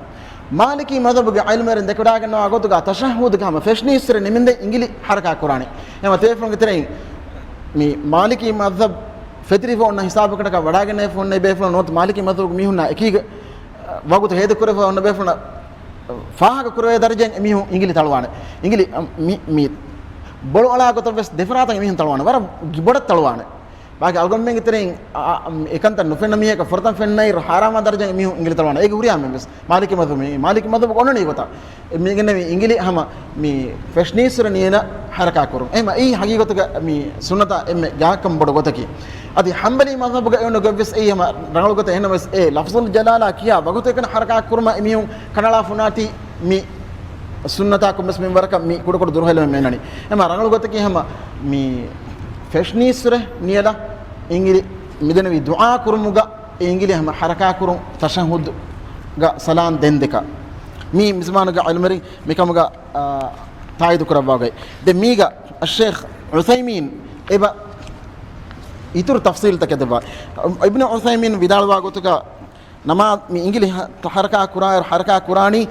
މާލިކީ މަޛްހަބުގެ ޢިލްމުވެރިން ދެކެވަޑައިގަންނަވާ ގޮތުގަ ތަޝައްހުދުގެ ހަމަ ފެށުނީއްސުރެ ނިމިންދެން އިނގިލި ޙަރަކާތް ކުރާނީ. އެހެންވީމަ ތިޔަ ބޭފުޅުންގެ ތެރެއިން މި މާލިކީ މަޛްހަބު ފެތުރިފަ އޮންނަ ހިސާބަކަށްޓަކާ ވަޑައިގެންނެވިފަ އޮންނަ ބޭފުޅުން ނުވަތަ މާލިކީ މަޛްހަބުގެ މީހުންނާ އެކީގަ ވަގުތު ހޭދަކުރެވިފަ އޮންނަ ބޭފުޅުންނަށް ފާހަގަ ކުރެވޭ ދަރަޖައިން އެމީހުން އިނގިލި ތަޅުވާނެ. އިނގިލި، މި، މި ބޮޅުއަޅާ ގޮތަށް ވެސް ދެފަރާތަށް އެމީހުން ތަޅުވާނެ. ވަރަށް ގި-، ބޮޑަށް ތަޅުވާނެ. ބާކީ އަޅުގަނޑުމެންގެ ތެރެއިން އަ-، އަ-، އެކަންތައް ނުފެންނަ މީހަކަށް ފުރަތަމަ ފެންނައިރު ހާރާމާ ދަރަޖައިން އެމީހުން އިނގިލި ތަޅުވާނެ. އޭގެ ހުރިހާ މީހެއް ވެސް. މާލިކީ މަޛްހަބު، މާލިކީ މަޛްހަބު އޮންނަނީ ގޮތަށް. މީގެންނެވި އިނގިލި ހަމަ މި ފެށުނީއްސުރެ ނިޔަލަށް ޙަރަކާތް ކުރުން. އެހެންވީމަ އެއީ ހަގީގަތުގަ މި ސުންނަތާ އެންމެ ގާތްކަން ބޮޑު ގޮތަކީ. އަދި ޙަންބަލީ މަޛްހަބުގަ އެ އޮންނަ ގޮތް ވެސް އެއީ ހަމަ ރަނގަޅު ގޮތެއް. އެހެންނަމަވެސް އެ ލަފްޒުލް ޖަލާލާ ކިޔާ ވަގުތު އެކަނި ޙަރަކާތް ކުރުމަށް އެމީހުން ކަނޑައަޅާފަ ނާޓީ މި ސުންނަތާ ކޮންމެސް މިންވަރަކަށް މި ކުޑަކުޑަ ދުރުހެލުމެއް މި އަންނަނީ. އެހެންވީމަ ރަނގަޅު ގޮތަކީ ހަމަ މި ފެށުނީއްސުރެ ނިޔަލަށް އިނގިލި މިދެންނެވި ދުޢާ ކުރުމުގަ އެ އިނގިލި ހަމަ ޙަރަކާތް ކުރުން ތަޝައްހުދުގަ ސަލާން ދެން ދެކެ. މީ މިޒުމާނުގެ ޢިލްމުވެރިން މިކަމުގަ، އާ، ތާއީދު ކުރައްވާގޮތް. ދެން މީގަ އައްޝޭޚް ޢުޘައިމީން އެބަ އިތުރު ތަފްޞީލްތަކެއް ދެއްވާ. އިބްނު ޢުޘައިމީން ވިދާޅުވާ ގޮތުގަ ނަމާ-، މި އިނގިލި ޙަ-، ޙަރަކާތް ކުރާއިރު ޙަރަކާތް ކުރާނީ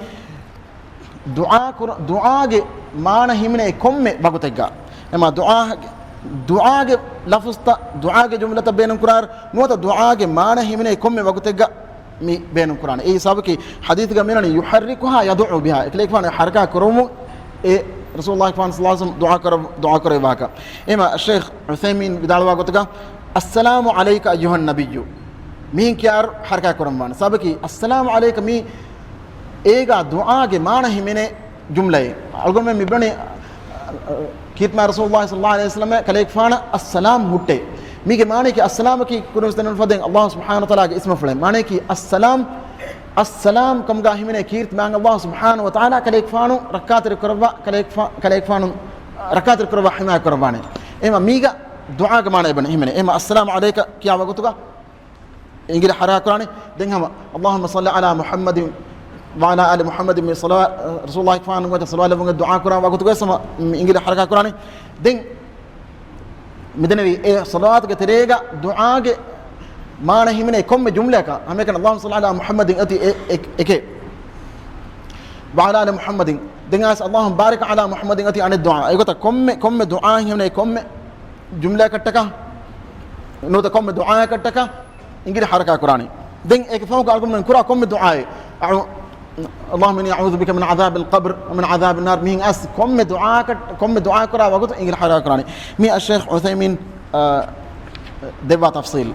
ދުޢާ ކުރ-، ދުޢާގެ މާނަ ހިމެނޭ ކޮންމެ ވަގުތެއްގަ. އެމާ ދުޢާ-، ދުޢާގެ ލަފުޒްތައް، ދުޢާގެ ޖުމްލަތައް ބޭނުން ކުރާއިރު ނުވަތަ ދުޢާގެ މާނަ ހިމެނޭ ކޮންމެ ވަގުތެއްގަ މި ބޭނުން ކުރާނެ. އެއީ ސަބަބަކީ ޙަދީޘްގަ މިއަންނަނީ، "يحركها يدعو بها." އެކަލޭގެފާނު ޙަރަކާތް ކުރުމުން އެ ރަސޫލުﷲ ފާން ޞައްލަﷲ ޢަލައިހި ވަސައްލަމް ދުޢާ ކުރަ-، ދުޢާ ކުރެއްވާކަށް. އެމާ ޝޭޚް ޢުޘައިމީން ވިދާޅުވާ ގޮތުގަ، "السلام عليك أيها النبي." މިހެން ކިޔާއިރު ޙަރަކާތް ކުރަން ވާނެ. ސަބަބަކީ، "السلام عليك" މީ އޭގާ ދުޢާގެ މާނަ ހިމެނޭ ޖުމްލައެއް. އަޅުގަނޑުމެން މި ބުނި، ކީރިތި މާތް ރަސޫލުﷲ ޞައްލަﷲ ޢަލައިހި ވަސައްލަމަށް ކަލޭގެފާނަށް އައްސަލާމް ހުއްޓޭ. މީގެ މާނަޔަކީ އައްސަލާމަކީ ކުރިންވެސް ދެންނެވިފަދައިން ﷲ ސުބްޙާނަހޫ ވަތަޢާލާގެ އިސްމުފުޅެއް. މާނަޔަކީ އައްސަލާމް، އައްސަލާމް ކަމުގާ ހިމެނޭ ކީރިތި މާތް ﷲ ސުބްޙާނަހޫ ވަތަޢާލާ ކަލޭގެފާނު ރައްކާތެރި ކުރައްވާ، ކަލޭގެފާ-، ކަލޭގެފާނު ރައްކާތެރި ކުރައްވާ ޙިމާޔަތް ކުރައްވާނެ. އެހެންވީމަ މީގަ ދުޢާގެ މާނަ އެބަ ހިމެނޭ. އެހެންވީމަ އައްސަލާމް ޢަލައިކަ ކިޔާ ވަގުތުގަ އިނގިލި ޙަރަކާތް ކުރާނީ. ދެން ހަމަ، "اللهم صل على محمد وعلى آل محمد" މި ޞަލަވާ-، ރަސޫލުﷲ ފާނުގެ ވަޖަ ޞަލަވާތް ލެއްވުމުގެ ދުޢާ ކުރާ ވަގުތުގަ ވެސް ހަމަ މި އިނގިލި ޙަރަކާތް ކުރާނީ. ދެން މިދެންނެވި އެ ޞަލަވާތުގެ ތެރޭގަ ދުޢާގެ މާނަ ހިމެނޭ ކޮންމެ ޖުމްލައަކަށް ހަމައެކަނި "اللهم صل على محمد" އޮތީ އެ-، އެ-، އެކެއް. "وعلى آل محمد" ދެން އައިސް "اللهم بارك على محمد" އޮތީ އަނެއް ދުޢާ. އެގޮތަށް ކޮންމެ، ކޮންމެ ދުޢާއެއް ހިމެނޭ ކޮންމެ ޖުމްލައަކަށްޓަކާ، ނުވަތަ ކޮންމެ ދުޢާއަކަށްޓަކާ އިނގިލި ޙަރަކާތް ކުރާނީ. ދެން އޭގެ ފަހުގަ އަޅުގަނޑުމެން ކުރާ ކޮންމެ ދުޢާއެއް، އަޢޫ-، "اللهم إني أعوذ بك من عذاب القبر ومن عذاب النار" މިހެން އައިސް ކޮންމެ ދުޢާއަކަށް، ކޮންމެ ދުޢާ ކުރާ ވަގުތު އިނގިލި ޙަރަކާތް ކުރާނީ. މީ އައްޝޭޚް ޢުޘައިމީން، އަ، ދެއްވާ ތަފްޞީލް.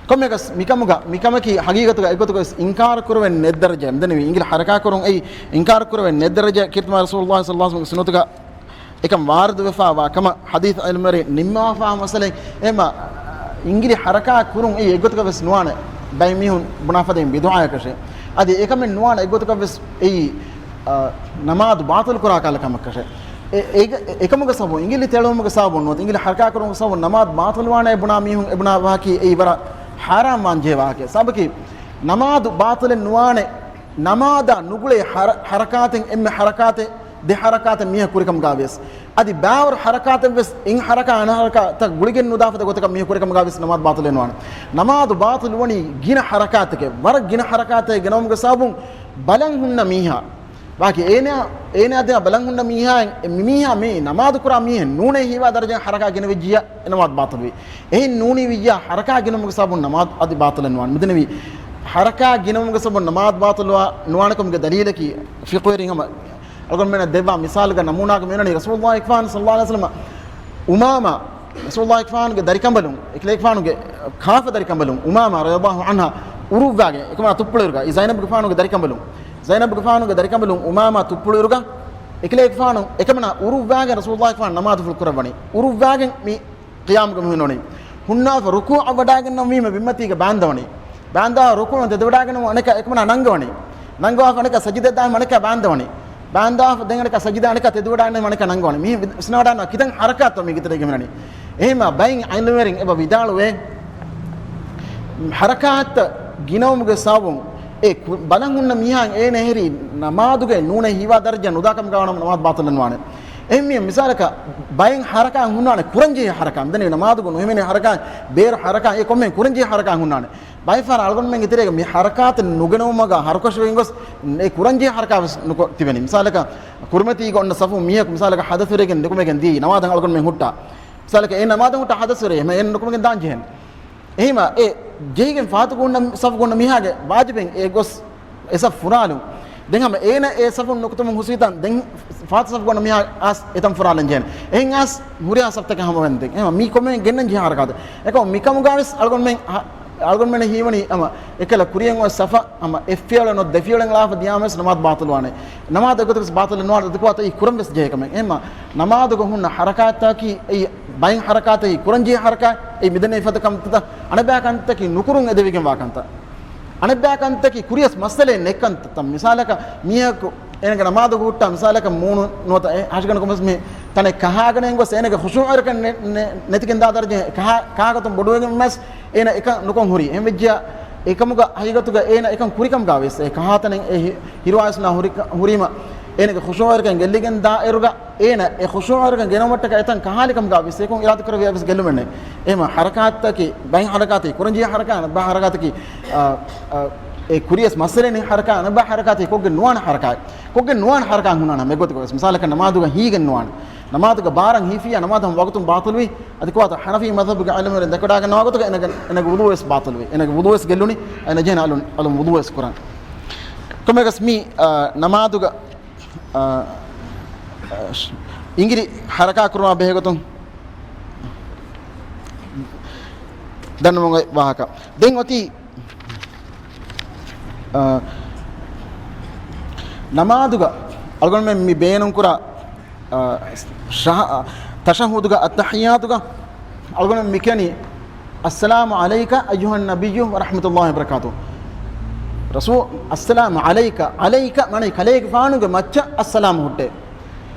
ކޮންމެއަކަސް މިކަމުގަ، މިކަމަކީ ހަގީގަތުގަ އެގޮތުގަ ވެސް އިންކާރު ކުރެވެން ނެތް ދަރަޖައެއް. މިދެންނެވި އިނގިލި ޙަރަކާތް ކުރުން އެއީ އިންކާރު ކުރެވެން ނެތް ދަރަޖައެއް. ކީރިތި މާތް ރަސޫލުﷲ ޞައްލަﷲ ޢަލައިހި ވަސައްލަމްގެ ސުންނަތުގަ އެކަން ވާރިދުވެފަވާ ކަމަށް ޙަދީޘް ޢިލްމުވެރިން ނިންމަވާފަވާ މައްސަލައެއް. އެހެންވީމަ އިނގިލި ޙަރަކާތް ކުރުން އެއީ އެއްގޮތަކަށް ވެސް ނުވާނެ ބައެއް މީހުން ބުނާ ފަދައިން ބިދުޢާއަކަށެ. އަދި އެކަމެއް ނުވާނެ އެއްގޮތަކަށް ވެސް އެއީ، އަ، ނަމާދު ބާޠިލު ކުރާ ކަހަލަ ކަމަކަށެ. އެ-، އޭގެ-، އެ-، އެކަމުގެ ސަބަބުން، އިނގިލި ތެޅުވުމުގެ ސަބަބުން ނުވަތަ އިނގިލި ޙަރަކާތް ކުރުމުގެ ސަބަބުން ނަމާދު ބާޠިލު ވާނެ ބުނާ މީހުން އެ ބުނާ ވާހަކީ އެއީ ވަރަށް ޙާރާން ވާން ޖެހޭ ވާހަކައެއް. ސަބަބަކީ ނަމާދު ބާޠިލެއް ނުވާނެ، ނަމާދާ ނުގުޅޭ ޙަރަ-، ޙަރަކާތެއް، އެންމެ ޙަރަކާތެއް ދެ ޙަރަކާތެއް މީހަކު ކުރިކަމުގަ ވިޔަސް، އަދި ބާވަރު ޙަރަކާތެއް ވެސް އިން ޙަރަކާތް އަނެއް ޙަރަކާތަށް ގުޅިގެން ނުދާފަދަ ގޮތަކަށް މީހަކު ކުރިކަމުގަ ވިޔަސް ނަމާދު ބާޠިލެއް ނުވާނެ. ނަމާދު ބާޠިލު ވަނީ ގިނަ ޙަރަކާތެކޭ، ވަރަށް ގިނަ ޙަރަކާތެއް ގެނައުމުގެ ސަބަބުން ބަލަން ހުންނަ މީހާ، ވާކި އޭނާ، އޭނާ ދެން ބަލަން ހުންނަ މީހާއިން އެ މި-، މީހާ މީ ނަމާދު ކުރާ މީހެއް ނޫނޭ ހީވާ ދަރަޖައިން ޙަރަކާތް ގެނެވިއްޖިއްޔާ އެ ނަމާދު ބާޠިލުވީ. އެހެން ނޫނީ ވިއްޔާ ޙަރަކާތް ގިނައުމުގެ ސަބަބުން ނަމާދު އަދި ބާޠިލެއް ނުވާނެ. މިދެންނެވި ޙަރަކާތް ގިނައުމުގެ ސަބަބުން ނަމާދު ބާޠިލުވާ-، ނުވާނެކަމުގެ ދަލީލަކީ ފިޤުހުވެރިން ހަމަ އަޅުގަނޑުމެންނަށް ދެއްވާ މިސާލުގެ ނަމޫނާގަ މިއޮންނަނީ ރަސޫލުﷲ ފާން ޞައްލަﷲ ޢަލައިހި ވަސައްލަމަ އުމާމާ ރަސޫލުﷲ ފާނުގެ ދަރިކަނބަލުން، އެކަލޭގެފާނުގެ ކާފަ ދަރިކަނބަލުން، އުމާމާ ރަޟިޔަﷲ ޢަންހާ އުރުއްވާގެ، އެކަމާ ތުއްޕުޅުއިރުގަ، އެ ޒައިނަބުގެފާނުގެ ދަރިކަނބަލުން، ޒައިނަބުގެފާނުގެ ދަރިކަނބަލުން އުމާމާ ތުއްޕުޅުއިރުގަ، އެކަލޭގެފާނު އެކަމަނާ އުރުއްވާގެން ރަސޫލުﷲ ފާނު ނަމާދުފުޅު ކުރައްވަނީ. އުރުއްވާގެން މި ޤިޔާމުގަ މި ހުންނަވަނީ. ހުންނާފަ ރުކޫޢަށް ވަޑާގެންނަމަވީމަ ބިންމަތީގަ ބާންދަވަނީ. ބާންދާ ރުކޫޢަށް ތެދުވަޑާގެން އަނެކާ އެކަމަނާ ނަންގަވަނީ. ނަންގަވާފަ އަނެކާ ސަޖިދަ ދާން އަނެކާ ބާންދަވަނީ. ބާންދާފަ ދެން އަނެކާ ސަޖިދަ އަނެކާ ތެދުވަޑާގެން އަނެކާ ނަންގަވަނީ. މި ވި-، ވިސްނަވަޑާން ކިތަން ޙަރަކާތްތޯ މީ ގިތަރޭގަ މިނަނީ. އެހެންމާ ބައެއް ޢިލްމުވެރިން އެބަ ވިދާޅުވޭ، ޙަރަކާތްތައް ގިނަވުމުގެ ސަބަބުން އެ ކު-، ބަލަން ހުންނަ މީހާ އޭނަ އެހެރީ ނަމާދުގައި ނޫނޭ ހީވާ ދަރަޖަ ނުދާކަމުގަ ނަމަ-، ނަމާދު ބާޠިލު ނުވާނެ. އެހެން މި މިސާލަކަށް ބައެއް ޙަރަކާތް ހުންނާނެ ކުރަންޖެހޭ ޙަރަކާތް. ދެން ނަމާދުގަ ނުހިމެނޭ ޙަރަކާތް، ބޭރު ޙަރަކާތް، އެ ކޮންމެ ކުރަންޖެހޭ ޙަރަކާތް ހުންނާނެ. ބައެއް ފަހަރަށް އަޅުގަނޑުމެން އެތެރޭގަ މި ޙަރަކާތެއް ނުގެނައުމުގަ ހަރުކަށިވެގެން ގޮސް އެ ކުރަންޖެހޭ ޙަރަކާތް ވެސް ނުކޮށް ތިބެނީ. މިސާލަކަށް ކުރިމަތީގަ އޮންނަ ސަފު މީހަކު މިސާލަކަށް ޙަދަޘުވެރިގެން ނުކުމެގެން ދީ ނަމާދަށް އަޅުގަނޑުމެން ހުއްޓާ. މިސާލަކަށް އެ ނަމާދަށް ހުއްޓާ ޙަދަޘުވެރި އެހެން ނުކުމެގެން ދާން ޖެހޭނެ. އެހީމަ އެ ޖެހިގެން ފާތުގަ ހުންނަ ސަފުގަ ހުންނަ މީހާގެ ވާޖިބެއް އެ ގޮސް އެ ސަފު ފުރާލުން. ދެން ހަމަ އޭނަ އެ ސަފުން ނުކުތުމުން ހުސީތަން ދެން ފާތު ސަފުގަ ހުންނަ މީހާ އައިސް އެތަން ފުރާލަން ޖެހޭނެ. އެހެން އައިސް ހުރިހާ ސަފުތަކެއް ހަމަވަންދެން. އެހެން މީ ކޮންމެ ގެންނަން ޖެހޭ ޙަރަކާތެއް. އެކަމަ މިކަމުގަވެސް އަޅުގަނޑުމެން ހަ-، އަޅުގަނޑުމެން ހީވަނީ ހަމަ އެކަލަ ކުރިޔަށް އޮތް ސަފަށް ހަމަ އެއްފިޔަވަޅެއް ނުވަތަ ދެފިޔަވަޅެއް އަޅާފަ ދިޔާމަވެސް ނަމާދު ބާޠިލުވާނެ. ނަމާދު އެގޮތަކަސް ބާޠިލު ނުވާނެ. ދެކުވާތަ އެއީ ކުރަން ވެސް ޖެހޭ ކަމެއް. އެހެންމާ ނަމާދުގަ ހުންނަ ޙަރަކާތްތަކީ އެއީ ބައެއް ޙަރަކާތަކީ ކުރަންޖެހޭ ޙަރަކާތް. އެއީ މިދެންނެވި ފަދަ ކަންތައްތައް. އަނެއްބައި ކަންތަކީ ނުކުރުން އެދެވިގެންވާ ކަންތައް. އަނެއްބައި ކަންތަކީ ކުރިޔަސް މައްސަލައެއް ނެތް ކަންތައް. މިސާލަކަށް މީހަކު އޭނަގެ ނަމާދު ހުއްޓާ މިސާލަކަށް މޫނު ނުވަތަ އެ ހަށިގަނޑު ކޮމެސް މި ތަނެއް ކަހާގަނެ ގޮސް އޭނަގެ ޚުޝޫޢަކަށް ނެ-، ނެ-، ނެތިގެން ދާ ދަރަޖަ ކަހާ-، ކަހާގަތުން ބޮޑުވެގެން ވެސް އޭނަ އެކަން ނުކޮށް ހުރީ. އެހެން ވެއްޖިއްޔާ އެކަމުގަ ހަގީގަތުގަ އޭނަ އެކަން ކުރިކަމުގަ ވެސް އެ ކަހާތަނެއް އެ ހި-، ހިރުވާ އިސްނާ ހުރި-، ހުރީމަ އޭނަގެ ޚުޝޫޢަކަށް ގެއްލިގެން ދާއިރުގަ އޭނަ އެ ޚުޝޫޢަކަށް ގެނައުމަށްޓަކަ އެތަން ކަހާލިކަމުގަ ވެސް އެކުން އިރާދަކުރެއްވިޔާ ވެސް ގެއްލުމެއް ނެތް. އެހެންމާ ޙަރަކާތްތަކީ ބައެއް ޙަރަކާތަކީ ކުރަންޖެހޭ ޙަރަކާތް، އަނެއްބައި ޙަރަކާތަކީ، އަ، އަ، އެ ކުރިޔަސް މައްސަލައެއް ނެތް ޙަރަކާތް، އަނެއްބައި ޙަރަކާތަކީ ކޮށްގެން ނުވާނެ ޙަރަކާތް. ކޮށްގެން ނުވާނެ ޙަރަކާތް ހުންނާނެ ހަމަ އެގޮތަކަށް ވެސް. މިސާލަކަށް ނަމާދުގަ ހީގެން ނުވާނެ. ނަމާދުގަ ބާރަށް ހީފިއްޔާ ނަމާދު ހަމަ ވަގުތުން ބާޠިލުވީ. އަދި ކުވާތަ ޙަނަފީ މަޛްހަބުގެ ޢިލްމުވެރިން ދެކެވަޑާގަންނަވާ ގޮތުގަ އޭނަގެ، އޭނަގެ ވުޟޫ ވެސް ބާޠިލުވި. އޭނަގެ ވުޟޫ ވެސް ގެއްލުނީ. އޭނަ ޖެހޭނެ އަލުން، އަލުން ވުޟޫ ވެސް ކުރަން. ކޮންމެއަކަސް މި، އާ، ނަމާދުގަ، އާ، އާ، އިނގިރި ޙަރަކާތް ކުރުމާ ބެހޭގޮތުން ދަންނަމުން އޮތް ވާހަކަ. ދެން އޮތީ، އާ، ނަމާދުގަ އަޅުގަނޑުމެން މި ބޭނުންކުރާ އަ، ޝަހަ-، އަ، ތަޝައްހުދުގަ އައްތަޙިއްޔާތުގަ އަޅުގަނޑު މި ކިޔަނީ، "السلام عليك أيها النبي ورحمة الله وبركاته." ރަސޫ-، "السلام عليك، عليك" މާނަ ކަލޭގެފާނުގެ މައްޗަށް އައްސަލާމް ހުއްޓޭ.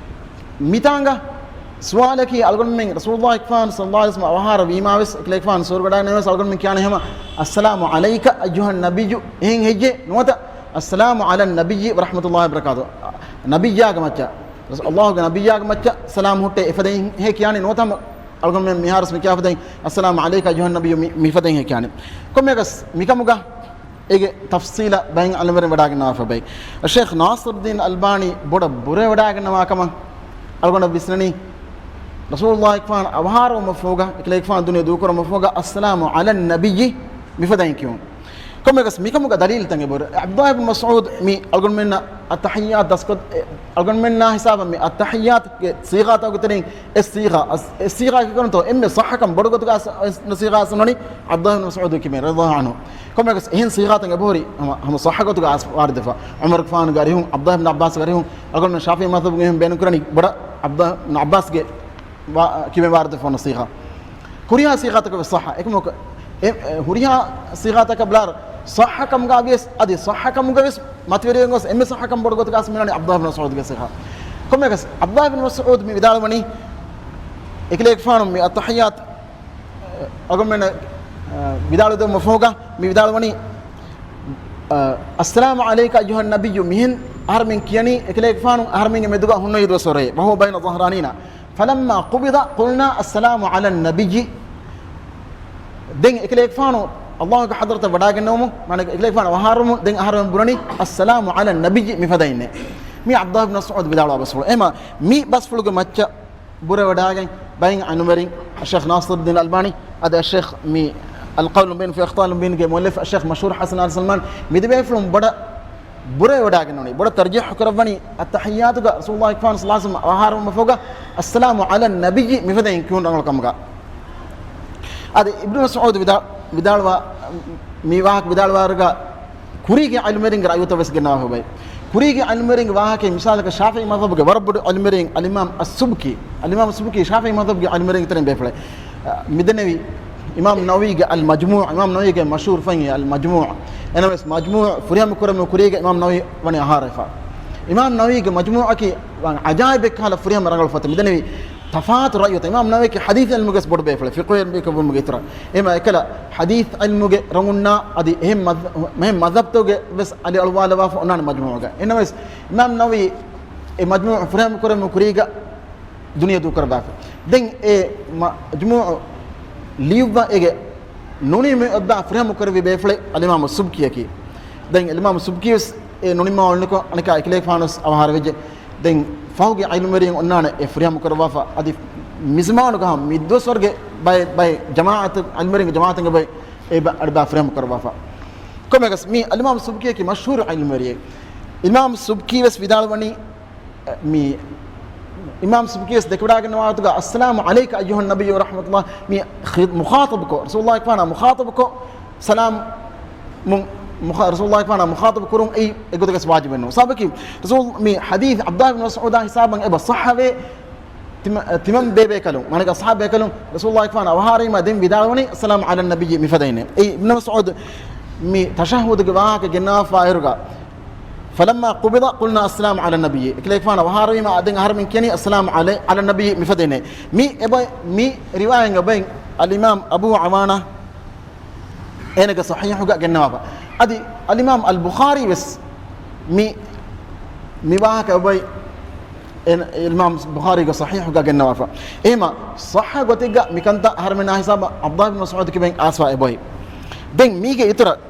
މިތާނގަ ސުވާލަކީ، އަޅުގަނޑުމެން ރަސޫލުﷲ ފާން ޞައްލަﷲ ޢަލައިހި ވަސައްލަމަ އަވަހާރަ ވީމާވެސް، އެކަލޭގެފާނު ސުވަރުގަޑާނެވެސް، އަޅުގަނޑުމެން ކިޔާނެ ހަމަ، "السلام عليك أيها النبي" އެހެން ހެއްޔޭ ނުވަތަ، "السلام على النبي ورحمة الله وبركاته." ނަބިއްޔާގެ މައްޗަށް ރަސޫ-، ﷲގެ ނަބިއްޔާގެ މައްޗަށް ސަލާމް ހުއްޓޭ އެފަދައިން ހޭ ކިޔާނީ ނުވަތަ ހަމަ އަޅުގަނޑުމެން މިހާރުސް މި ކިޔާ ފަދައިން، "السلام عليك أيها النبي" މި، މިފަދައިން ހޭ ކިޔާނީ. ކޮންމެއަކަސް މިކަމުގަ އޭގެ ތަފްސީލަށް ބައެއް ޢިލްމުވެރިން ވަޑާގަންނަވާފަ ބައި. ޝޭޚް ނާޞިރުއްދީން އަލްބާނީ ބޮޑަށް ބުރަވެވަޑާގަންނަވާ ކަމަށް އަޅުގަނޑަށް ވިސްނަނީ، ރަސޫލުﷲ ފާން އަވަހާރަވުމަށްފަހުގަ، އެކަލޭގެފާނު ދުނިޔެ ދޫކުރުމަށްފަހުގަ، "السلام على النبي" މިފަދައިން ކިޔުން. ކޮންމެއަކަސް މިކަމުގަ ދަލީލުތައް އެބަހުރި. ޢަބްދުﷲ ބިން މަސްޢޫދު މި އަޅުގަނޑުމެންނަށް އައްތަޙިއްޔާތު ދަސްކޮށް، އެ، އަޅުގަނޑުމެންނާ ހިސާބަށް މި އައްތަޙިއްޔާތުގެ ޞީޣާތަކުގެ ތެރެއިން އެއް ޞީޣާ، އަސް-، އެއް ޞީޣާ ކިކަންތޯ އެންމެ ޞައްޙަކަން ބޮޑު ގޮތުގަ އަސް-، އަސް-، ޞީޣާ އަސްލުން ވަނީ ޢަބްދުﷲ ބިން މަސްޢޫދު ކިމޭ ރަޟިޔަﷲ ޢަންހު. ކޮންމެއަކަސް އެހެން ޞީޣާތައް އެބަހުރި ހަމަ، ހަމަ ޞައްޙަ ގޮތުގަ އަސް ވާރިދުވެފަ. ޢުމަރުގެފާނުގެ އަރިހުން، ޢަބްދުﷲ ބިން ޢައްބާސްގެ އަރިހުން، އަޅުގަނޑު ޝާފިޢީ މަޛްހަބުގެ މީހުން ބޭނުންކުރަނީ ބޮޑަށް ޢަބްދުﷲ ބިން ޢައްބާސްގެ ވާ-، ކިބެން ވާރިދުވެފަ އޮންނަ ޞީޣާ. ހުރިހާ ޞީޣާތަކަށް ވެސް ޞައްޙަ. އެކަމަކު، އެ، އެ، ހުރިހާ ޞީޣާތަކަށް ބަލާއިރު، ޞައްޙަކަމުގަ ވިޔަސް، އަދި ޞައްޙަކަމުގަ ވެސް މަތިވެރިވެގެން ގޮސް އެންމެ ޞައްޙަކަން ބޮޑު ގޮތުގަ އަސް މިނަނީ ޢަބްދުﷲ ބިން މަސްޢޫދުގެ ޞީޣާ. ކޮންމެއަކަސް، ޢަބްދުﷲ ބިން މަސްޢޫދު މި ވިދާޅުވަނީ، އެކަލޭގެފާނު މި އައްތަޙިއްޔާތު، އަޅުގަނޑުމެން، އަ، ވިދާޅުވެދެއްވުމަށްފަހުގަ މި ވިދާޅުވަނީ، އަ، "السلام عليك أيها النبي" މިހެން އަހަރެމެން ކިޔަނީ، އެކަލޭގެފާނު އަހަރެމެންގެ މެދުގަ ހުންނަ އިރު ވަސް ވަރަށް، "وهو بين ظهرانينا". "فلما قبض قلنا السلام على النبي." ދެން އެކަލޭގެފާނު ﷲގެ ޙަޟްރަތަށް ވަޑާގެންނެވުމުން، މާނަ އެކަލޭގެފާނު އަވަހާރަވުމުން، ދެން އަހަރެމެން ބުނަނީ، "السلام على النبي" މިފަދައިންނޭ. މީ ޢަބްދުﷲ ބިން މަސްޢޫދު ވިދާޅުވާ ބަސްފުޅު. އެހެންމާ މި ބަސްފުޅުގެ މައްޗަށް ބުރަވެވަޑާގެން ބައެއް ޢިލްމުވެރިން، އައްޝައިޚް ނާޞިރުއްދީން އަލްބާނީ، އަދި އައްޝައިޚް މި އަލްޤަވްލު ބައިނަ ފީ އަޚްޠާއިލް މުބައްޔިންގެ މުއައްލިފް އައްޝައިޚް މަޝްހޫރު ޙަސަން އާލި ސަލްމާން މި ދެބޭފުޅުން ބޮޑަށް ބުރަވެވަޑާގެންނެވުނީ، ބޮޑަށް ތަރްޖީޙު ކުރައްވަނީ އައްތަޙިއްޔާތުގަ ރަސޫލުﷲ ފާނު ޞައްލަﷲ ޢަލައިހި ވަސައްލަމަ އަވަހާރަވުމަށްފަހުގަ، "السلام على النبي" މިފަދައިން ކިޔުން ރަނގަޅު ކަމުގަ. އަދި އިބްނު މަސްޢޫދު ވިދާ-، ވިދާޅުވާ، މި ވާހަކަ ވިދާޅުވާއިރުގަ ކުރީގެ ޢިލްމުވެރިންގެ ރައްޔުތައް ވެސް ގެންނަވާފަ އޮތް. ކުރީގެ ޢިލްމުވެރިންގެ ވާހަކައިން މިސާލަކަށް ޝާފިޢީ މަޛްހަބުގެ ވަރަށް ބޮޑު ޢިލްމުވެރިން އަލްއިމާމް އައްސުބްކީ. އަލްއިމާމް އައްސުބްކީ ޝާފިޢީ މަޛްހަބުގެ ޢިލްމުވެރިންގެ ތެރެއިން ބޭފުޅެއް. މިދެންނެވީ އިމާމް ނަވަވީގެ އަލް މަޖްމޫޢު، އިމާމް ނަވަވީގެ މަޝްހޫރު ފޮތް އަލް މަޖްމޫޢު. އެނަމަވެސް މަޖްމޫޢު ފުރިހަމަ ކުރަމުން ކުރީގެ އިމާމް ނަވަވީ ވަނީ އަހާރަވެފަ. އިމާމް ނަވަވީގެ މަޖްމޫޢަކީ ޢަޖާއިބެއްކަހަލަ ފުރިހަމަ ރަނގަޅު ފޮތެއް. މިދެންނެވީ ތަފާތު ރައްޔުތައް. އިމާމް ނަވަވީ ޙަދީޘް ޢިލްމުގެ ވެސް ބޮޑު ބޭފުޅެއް، ފިޤުހު ޢިލްމުގެ ވަރަށް ބޭކަށްވުމުގެ އިތުރަށް. އެހެންވީމަ އެކަލަ ޙަދީޘް ޢިލްމުގެ ރޮނގުންނާ އަދި އެހެން މަޛް-، އެހެން މަޛްހަބްތަކުގެ ވެސް އަލިއަޅުވާލައްވާފަ އޮންނާނެ މަޖްމޫޢުގަ. އެނަމަވެސް އިމާމް ނަވަވީ އެ މަޖްމޫޢު ފުރިހަމަ ކުރަމުން ކުރީގަ ދުނިޔެ ދޫކުރައްވާފަ. ދެން އެ މަޖްމޫޢު ލިޔުއްވާ އޭގެ ނުނިމި އޮތްބާ ފުރިހަމަ ކުރެއްވި ބޭފުޅެއް އަލްއިމާމު އައްސުބްކީއަކީ. ދެން އަލްއިމާމު އައްސުބްކީ ވެސް އެ ނުނިމާ އޮންނަކޮށް އަނެކާ އެކަލޭގެފާނު ވެސް އަވަހާރަވެއްޖެ. ދެން ފަހުގެ ޢިލްމުވެރިން އޮންނާނެ އެ ފުރިހަމަ ކުރައްވާފަ. އަދި މިޒުމާނުގަ ހަމަ މިދުވަސްވަރުގެ ބައެއް، ބައެއް ޖަމާޢަތު، ޢިލްމުވެރިންގެ ޖަމާޢަތުގެ ބައެއް އެ ބަ-، އަޑުބާ ފުރިހަމަ ކުރައްވާފަ. ކޮންމެއަކަސް މި އަލްއިމާމު އައްސުބްކީއަކީ މަޝްހޫރު ޢިލްމުވެރިއެއް. އިމާމް އައްސުބްކީ ވެސް ވިދާޅުވަނީ މި އިމާމް އައްސުބްކީ ވެސް ދެކެވަޑައިގަންނަވާ ގޮތުގަ، "އައްސަލާމު ޢަލައިކަ އައްޔުހައްނަބިއްޔު ވަރަޙްމަތުﷲ" މި ޚި-، މުޚާޠަބުކޮށް، ރަސޫލުﷲ އަކްބަރާ މުޚާޠަބުކޮށް، ސަލާމް މު-، މުޚާ-، ރަސޫލުﷲ އަކްބަރާ މުޚާޠަބު ކުރުން އެއީ އެގޮތަކަސް ވާޖިބެއް ނޫން. ސަބަބަކީ ރަސޫލް މި ޙަދީޘް ޢަބްދުﷲ ބިން މަސްޢޫދާ ހިސާބަށް އެބަ ޞައްޙަވޭ، ތިމަ-، ތިމަން ބޭބޭކަލުން، މާނަގަ ޞަޙާބޭކަލުން ރަސޫލުﷲ އަކްބަރާ އަވަހާރަވީމާ ދެން ވިދާޅުވަނީ، "އައްސަލާމު ޢަލައްނަބިއްޔި" މިފަދައިން. އެއީ އިބްނު މަސްޢޫދު މި ތަޝައްހުދުގެ ވާހަކަ ގެންނަވާފާއިރުގަ، "ފަލައްމާ ޤުބިޟަ ޤުލްނާ އައްސަލާމު ޢަލައްނަބިއްޔި." އެކަލޭގެފާނު އަވަހާރަވީމާ ދެން އަހަރެމެން ކިޔަނީ "އައްސަލާމު ޢަލައި-، ޢަލައްނަބިއްޔި" މިފަދައިން. މި އެބަ-، މި ރިވާޔަތް އެބައިން އަލްއިމާމް އަބޫ ޢަވާނާ އޭނަގެ ޞަޙީޙުގަ ގެންނަވާފަ. އަދި އަލްއިމާމް އަލް ބުޚާރީ ވެސް މި، މި ވާހަކަ އެބައި އެ-، އިމާމް ބުޚާރީގެ ޞަޙީޙުގަ ގެންނަވާފަ. އެހެމަ ޞައްޙަ ގޮތެއްގަ މިކަންތައް އަހަރެމެންނާ ހިސާބަށް ޢަބްދުﷲ ބިން މަސްޢޫދު ކިބައިން އާސްފާ އެބައި. ދެން މީގެ އިތުރަށް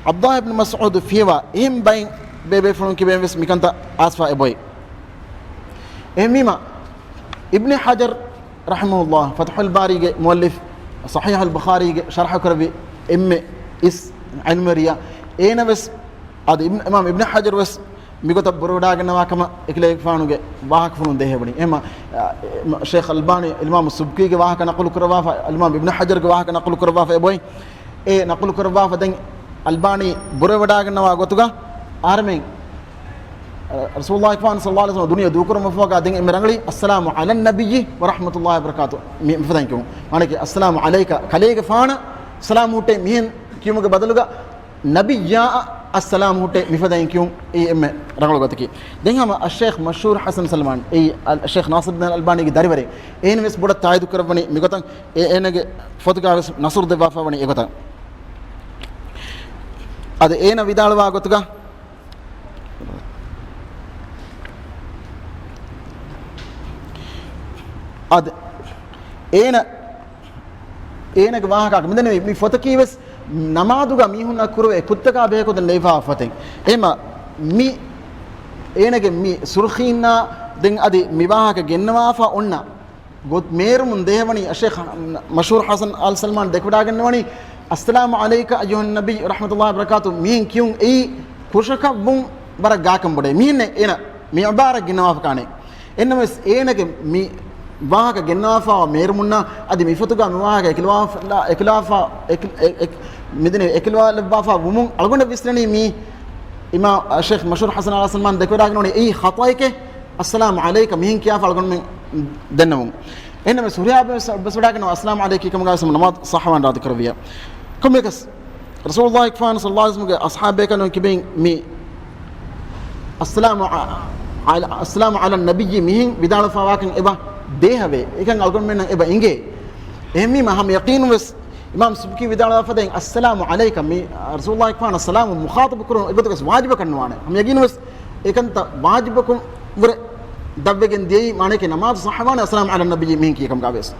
ޢަބްދުﷲ ބިން މަސްޢޫދު ފިޔަވާ އެހެން ބައިން ބޭބޭފުޅުން ކިބައިން ވެސް މިކަންތައް އާސްފާ އެބައި. އެހެންވީމަ އިބްނި ޙަޖަރު ރަޙިމަހުﷲ، ފަތުޙުލް ބާރީގެ މުއައްލިފް، ޞަޙީޙުލް ބުޚާރީގެ ޝަރަޙަ ކުރެއްވި އެންމެ އިސް ޢިލްމުވެރިޔާ، އޭނަ ވެސް އަދި އިބްނު، އިމާމް އިބްނު ޙަޖަރު ވެސް މިގޮތަށް ބުރަވެވަޑައިގަންނަވާ ކަމަށް އެކަލޭގެފާނުގެ ވާހަކަފުޅުން ދޭހަވަނީ. އެހެމަ، އަ، ޝޭޚް އަލްބާނީ އިމާމު ސުބްކީގެ ވާހަކަ ނަޤުލު ކުރައްވާފަ، އިމާމް އިބްނު ޙަޖަރުގެ ވާހަކަ ނަޤުލު ކުރައްވާފަ އެބައޮތް. އެ ނަޤުލު ކުރައްވާފަ ދެން އަލްބާނީ ބުރަވެވަޑައިގަންނަވާ ގޮތުގަ އަހަރެމެން ރަސޫލުﷲ އަކްބަރު ޞައްލަﷲު ޢަލައިހި ވަސައްލަމަ ދުނިޔެ ދޫކުރުމަށްފަހުގަ ދެން އެންމެ ރަނގަޅީ، "އައްސަލާމު ޢަލައްނަބިއްޔި ވަރަޙްމަތުﷲ ވަބަރަކާތުހު" މި، މިފަދައިން ކިޔުން. މާނައަކީ، "އައްސަލާމު ޢަލައިކަ" ކަލޭގެފާނަށް ސަލާމް ހުއްޓޭ މިހެން ކިޔުމުގެ ބަދަލުގަ، "ނަބިއްޔާއަށް ސަލާމް ހުއްޓޭ" މިފަދައިން ކިޔުން އެއީ އެންމެ ރަނގަޅު ގޮތަކީ. ދެން ހަމަ އައްޝޭޚް މަޝްހޫރު ޙަސަން ސަލްމާން، އެއީ އަލް-، އައްޝޭޚް ނާޞިރުއްދީން އަލްބާނީގެ ދަރިވަރެއް، އޭނަ ވެސް ބޮޑަށް ތާއީދު ކުރައްވަނީ މިގޮތަށް. އެ-، އޭނަގެ ފޮތުގަ ވެސް ނަޞްރު ދެއްވާފަ ވަނީ އެގޮތަށް. އަދި އޭނަ ވިދާޅުވާ ގޮތުގަ، އަދި އޭނަ، އޭނަގެ ވާހަކައަކަށް މިދެންނެވި މި ފޮތަކީ ވެސް ނަމާދުގަ މީހުންނަށް ކުރެވޭ ކުށްތަކާ ބެހޭ ކުދިން ލެއިފާ ފޮތެއް. އެހެމަ މި އޭނަގެ މި ސުރުޚީންނާ ދެން އަދި މި ވާހަކަ ގެންނަވާފަ އޮންނަ ގޮތް މޭރުމުން ދޭހަވަނީ އައްޝޭޚް މަޝްހޫރު ޙަސަން އާލް ސަލްމާން ދެކެވަޑައިގަންނަވަނީ، "އައްސަލާމު ޢަލައިކަ އައްޔުހައްނަބިއްޔު ވަރަޙްމަތުﷲ ވަބަރަކާތުހު" މިހެން ކިޔުން އެއީ ކުށަކަށްވުން ވަރަށް ގާކަން ބޮޑޭ. މިހެންނެއް އޭނަ މި ޢިބާރާތް ގެންނަވާފަ ކާނެ. އެހެންނަމަވެސް އޭނަގެ މި ވާހަކަ ގެންނަވާފައިވާ މޭރުމުންނާ އަދި މި ފޮތުގަ މި ވާހަކަ އެކުލަވާފަ-، އެކުލާފަ-، އެކު-، އެ-، އެ-، މިދެންނެވި އެކުލަވާލައްވާފަ ވުމުން އަޅުގަނޑަށް ވިސްނެނީ މީ އިމާ-، އައްޝޭޚް މަޝްހޫރު ޙަސަން އާލް ސަލްމާން ދެކެވަޑައިގަންނަވަނީ އެއީ ޚަޠައެކޭ. އައްސަލާމު ޢަލައިކަ މިހެން ކިޔާފަ އަޅުގަނޑުމެން ދެންނެވުން. އެހެންނަމަވެސް ހުރިހާ ބައެއް ވެސް ވަޑައިގަންނަވާ އައްސަލާމު ޢަލައިކަ ކަމުގަ ވެސް ނަމާދު ޞައްޙަވާން ރާދި ކުރެއްވިޔާ. ކޮންމެއަކަސް ރަސޫލުﷲ އަކްބަރު ޞައްލަﷲު ޢަލައިހި ވަސައްލަމަގެ އަޞްޙާބޭކަލުން ކިބައިން މި އައްސަލާމު ޢަ-، ޢަލަ-، އައްސަލާމު ޢަލައްނަބިއްޔި މިހެން ވިދާޅުވާކަން އެބަ ދޭހަވޭ. އެކަން އަޅުގަނޑުމެންނަށް އެބަ އެނގޭ. އެހެންވީމަ ހަމަ ޔަޤީނުން ވެސް އިމާމް ސުބްކީ ވިދާޅުވާފަދައިން އައްސަލާމު ޢަލައިކަ މި ރަސޫލުﷲ އަކްބަރު ސަލާމު މުޚާޠަބު ކުރުން އެގޮތަކަސް ވާޖިބަކަށް ނުވާނެ. ހަމަ ޔަޤީނުން ވެސް އެކަންތައް ވާޖިބަކުން ވުރެ ދަށްވެގެން ދިޔައީ މާނައަކީ ނަމާދު ޞައްޙަވާނެ އައްސަލާމު ޢަލައްނަބިއްޔި މިހެން ކިޔި ކަމުގަ ވެސް.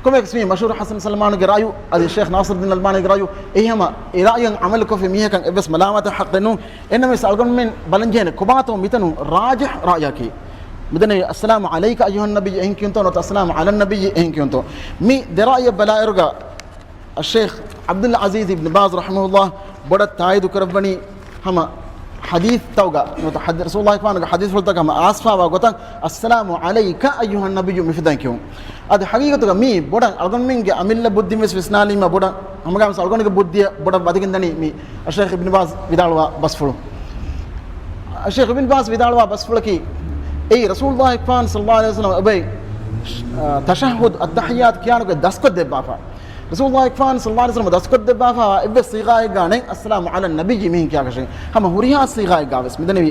ކޮންމެއަކަސް މީ މަޝްހޫރު ޙަސަން ސަލްމާނުގެ ރައުޔު އަދި ޝޭޚް ނާޞިރުއްދީން އަލްބާނީގެ ރައުޔު އެހެންވީމަ އެ ރައުޔަށް ޢަމަލުކޮށްފި މީހަކަށް އެއްވެސް މަލާމާތެއް ޙައްޤެއް ނޫން. އެހެންނަމަވެސް އަޅުގަނޑުމެން ބަލަންޖެހޭނެ ކޮބާތޯ މިތަނުން ރާޖިޙް ރައުޔަކީ. މިދެންނެވި އައްސަލާމު ޢަލައިކަ އައްޔުހައްނަބިއްޔު އެހެން ކިޔުންތޯ ނުވަތަ އައްސަލާމު ޢަލައްނަބިއްޔި އެހެން ކިޔުންތޯ. މި ދެ ރައުޔަށް ބަލާއިރުގަ އައްޝޭޚް ޢަބްދުލް ޢަޒީޒް އިބްނު ބާޒް ރަޙިމަހުﷲ ބޮޑަށް ތާއީދު ކުރައްވަނީ ހަމަ ޙަދީޘްތަކުގަ ނުވަތަ ޙަދީ-، ރަސޫލުﷲ ގެފާނުގެ ޙަދީޘްފުޅުތަކަށް ހަމަ އާސްފާވާ ގޮތަށް، "السلام عليك أيها النبي" މިފެދަން ކިޔުން. އަދި ޙަޤީޤަތުގަ މީ ބޮޑަށް އަޅުގަނޑުމެންގެ އަމިއްލަ ބުއްދިން ވެސް ވިސްނާލީމަ ބޮޑަށް، ހަމަގާމިސް އަޅުގަނޑުގެ ބުއްދިއަށް ބޮޑަށް ވަދެގެން ދަނީ މި އައްޝައިޚް އިބްނު ބާޒް ވިދާޅުވާ ބަސްފުޅު. އައްޝައިޚް އިބްނު ބާޒް ވިދާޅުވާ ބަސްފުޅަކީ، އެއީ ރަސޫލުﷲ ގެފާނު ޞައްލަﷲ ޢަލައިހި ވަސައްލަމަ އެބައި، އަ، ތަޝައްހުދު، އައްތަޙިއްޔާތު ކިޔާނުގެ ދަސްކޮށްދެއްވާފަ. ރަސޫލުﷲ ގެފާނު ޞައްލަﷲ ޢަލައިހި ވަސައްލަމަ ދަސްކޮށްދެއްވާފަ އެއްވެސް ޞީޣާއެއްގާ ނެތް "السلام على النبي" މިހެން ކިޔާކަށެއް. ހަމަ ހުރިހާ ޞީޣާއެއްގާ ވެސް. މިދެންނެވީ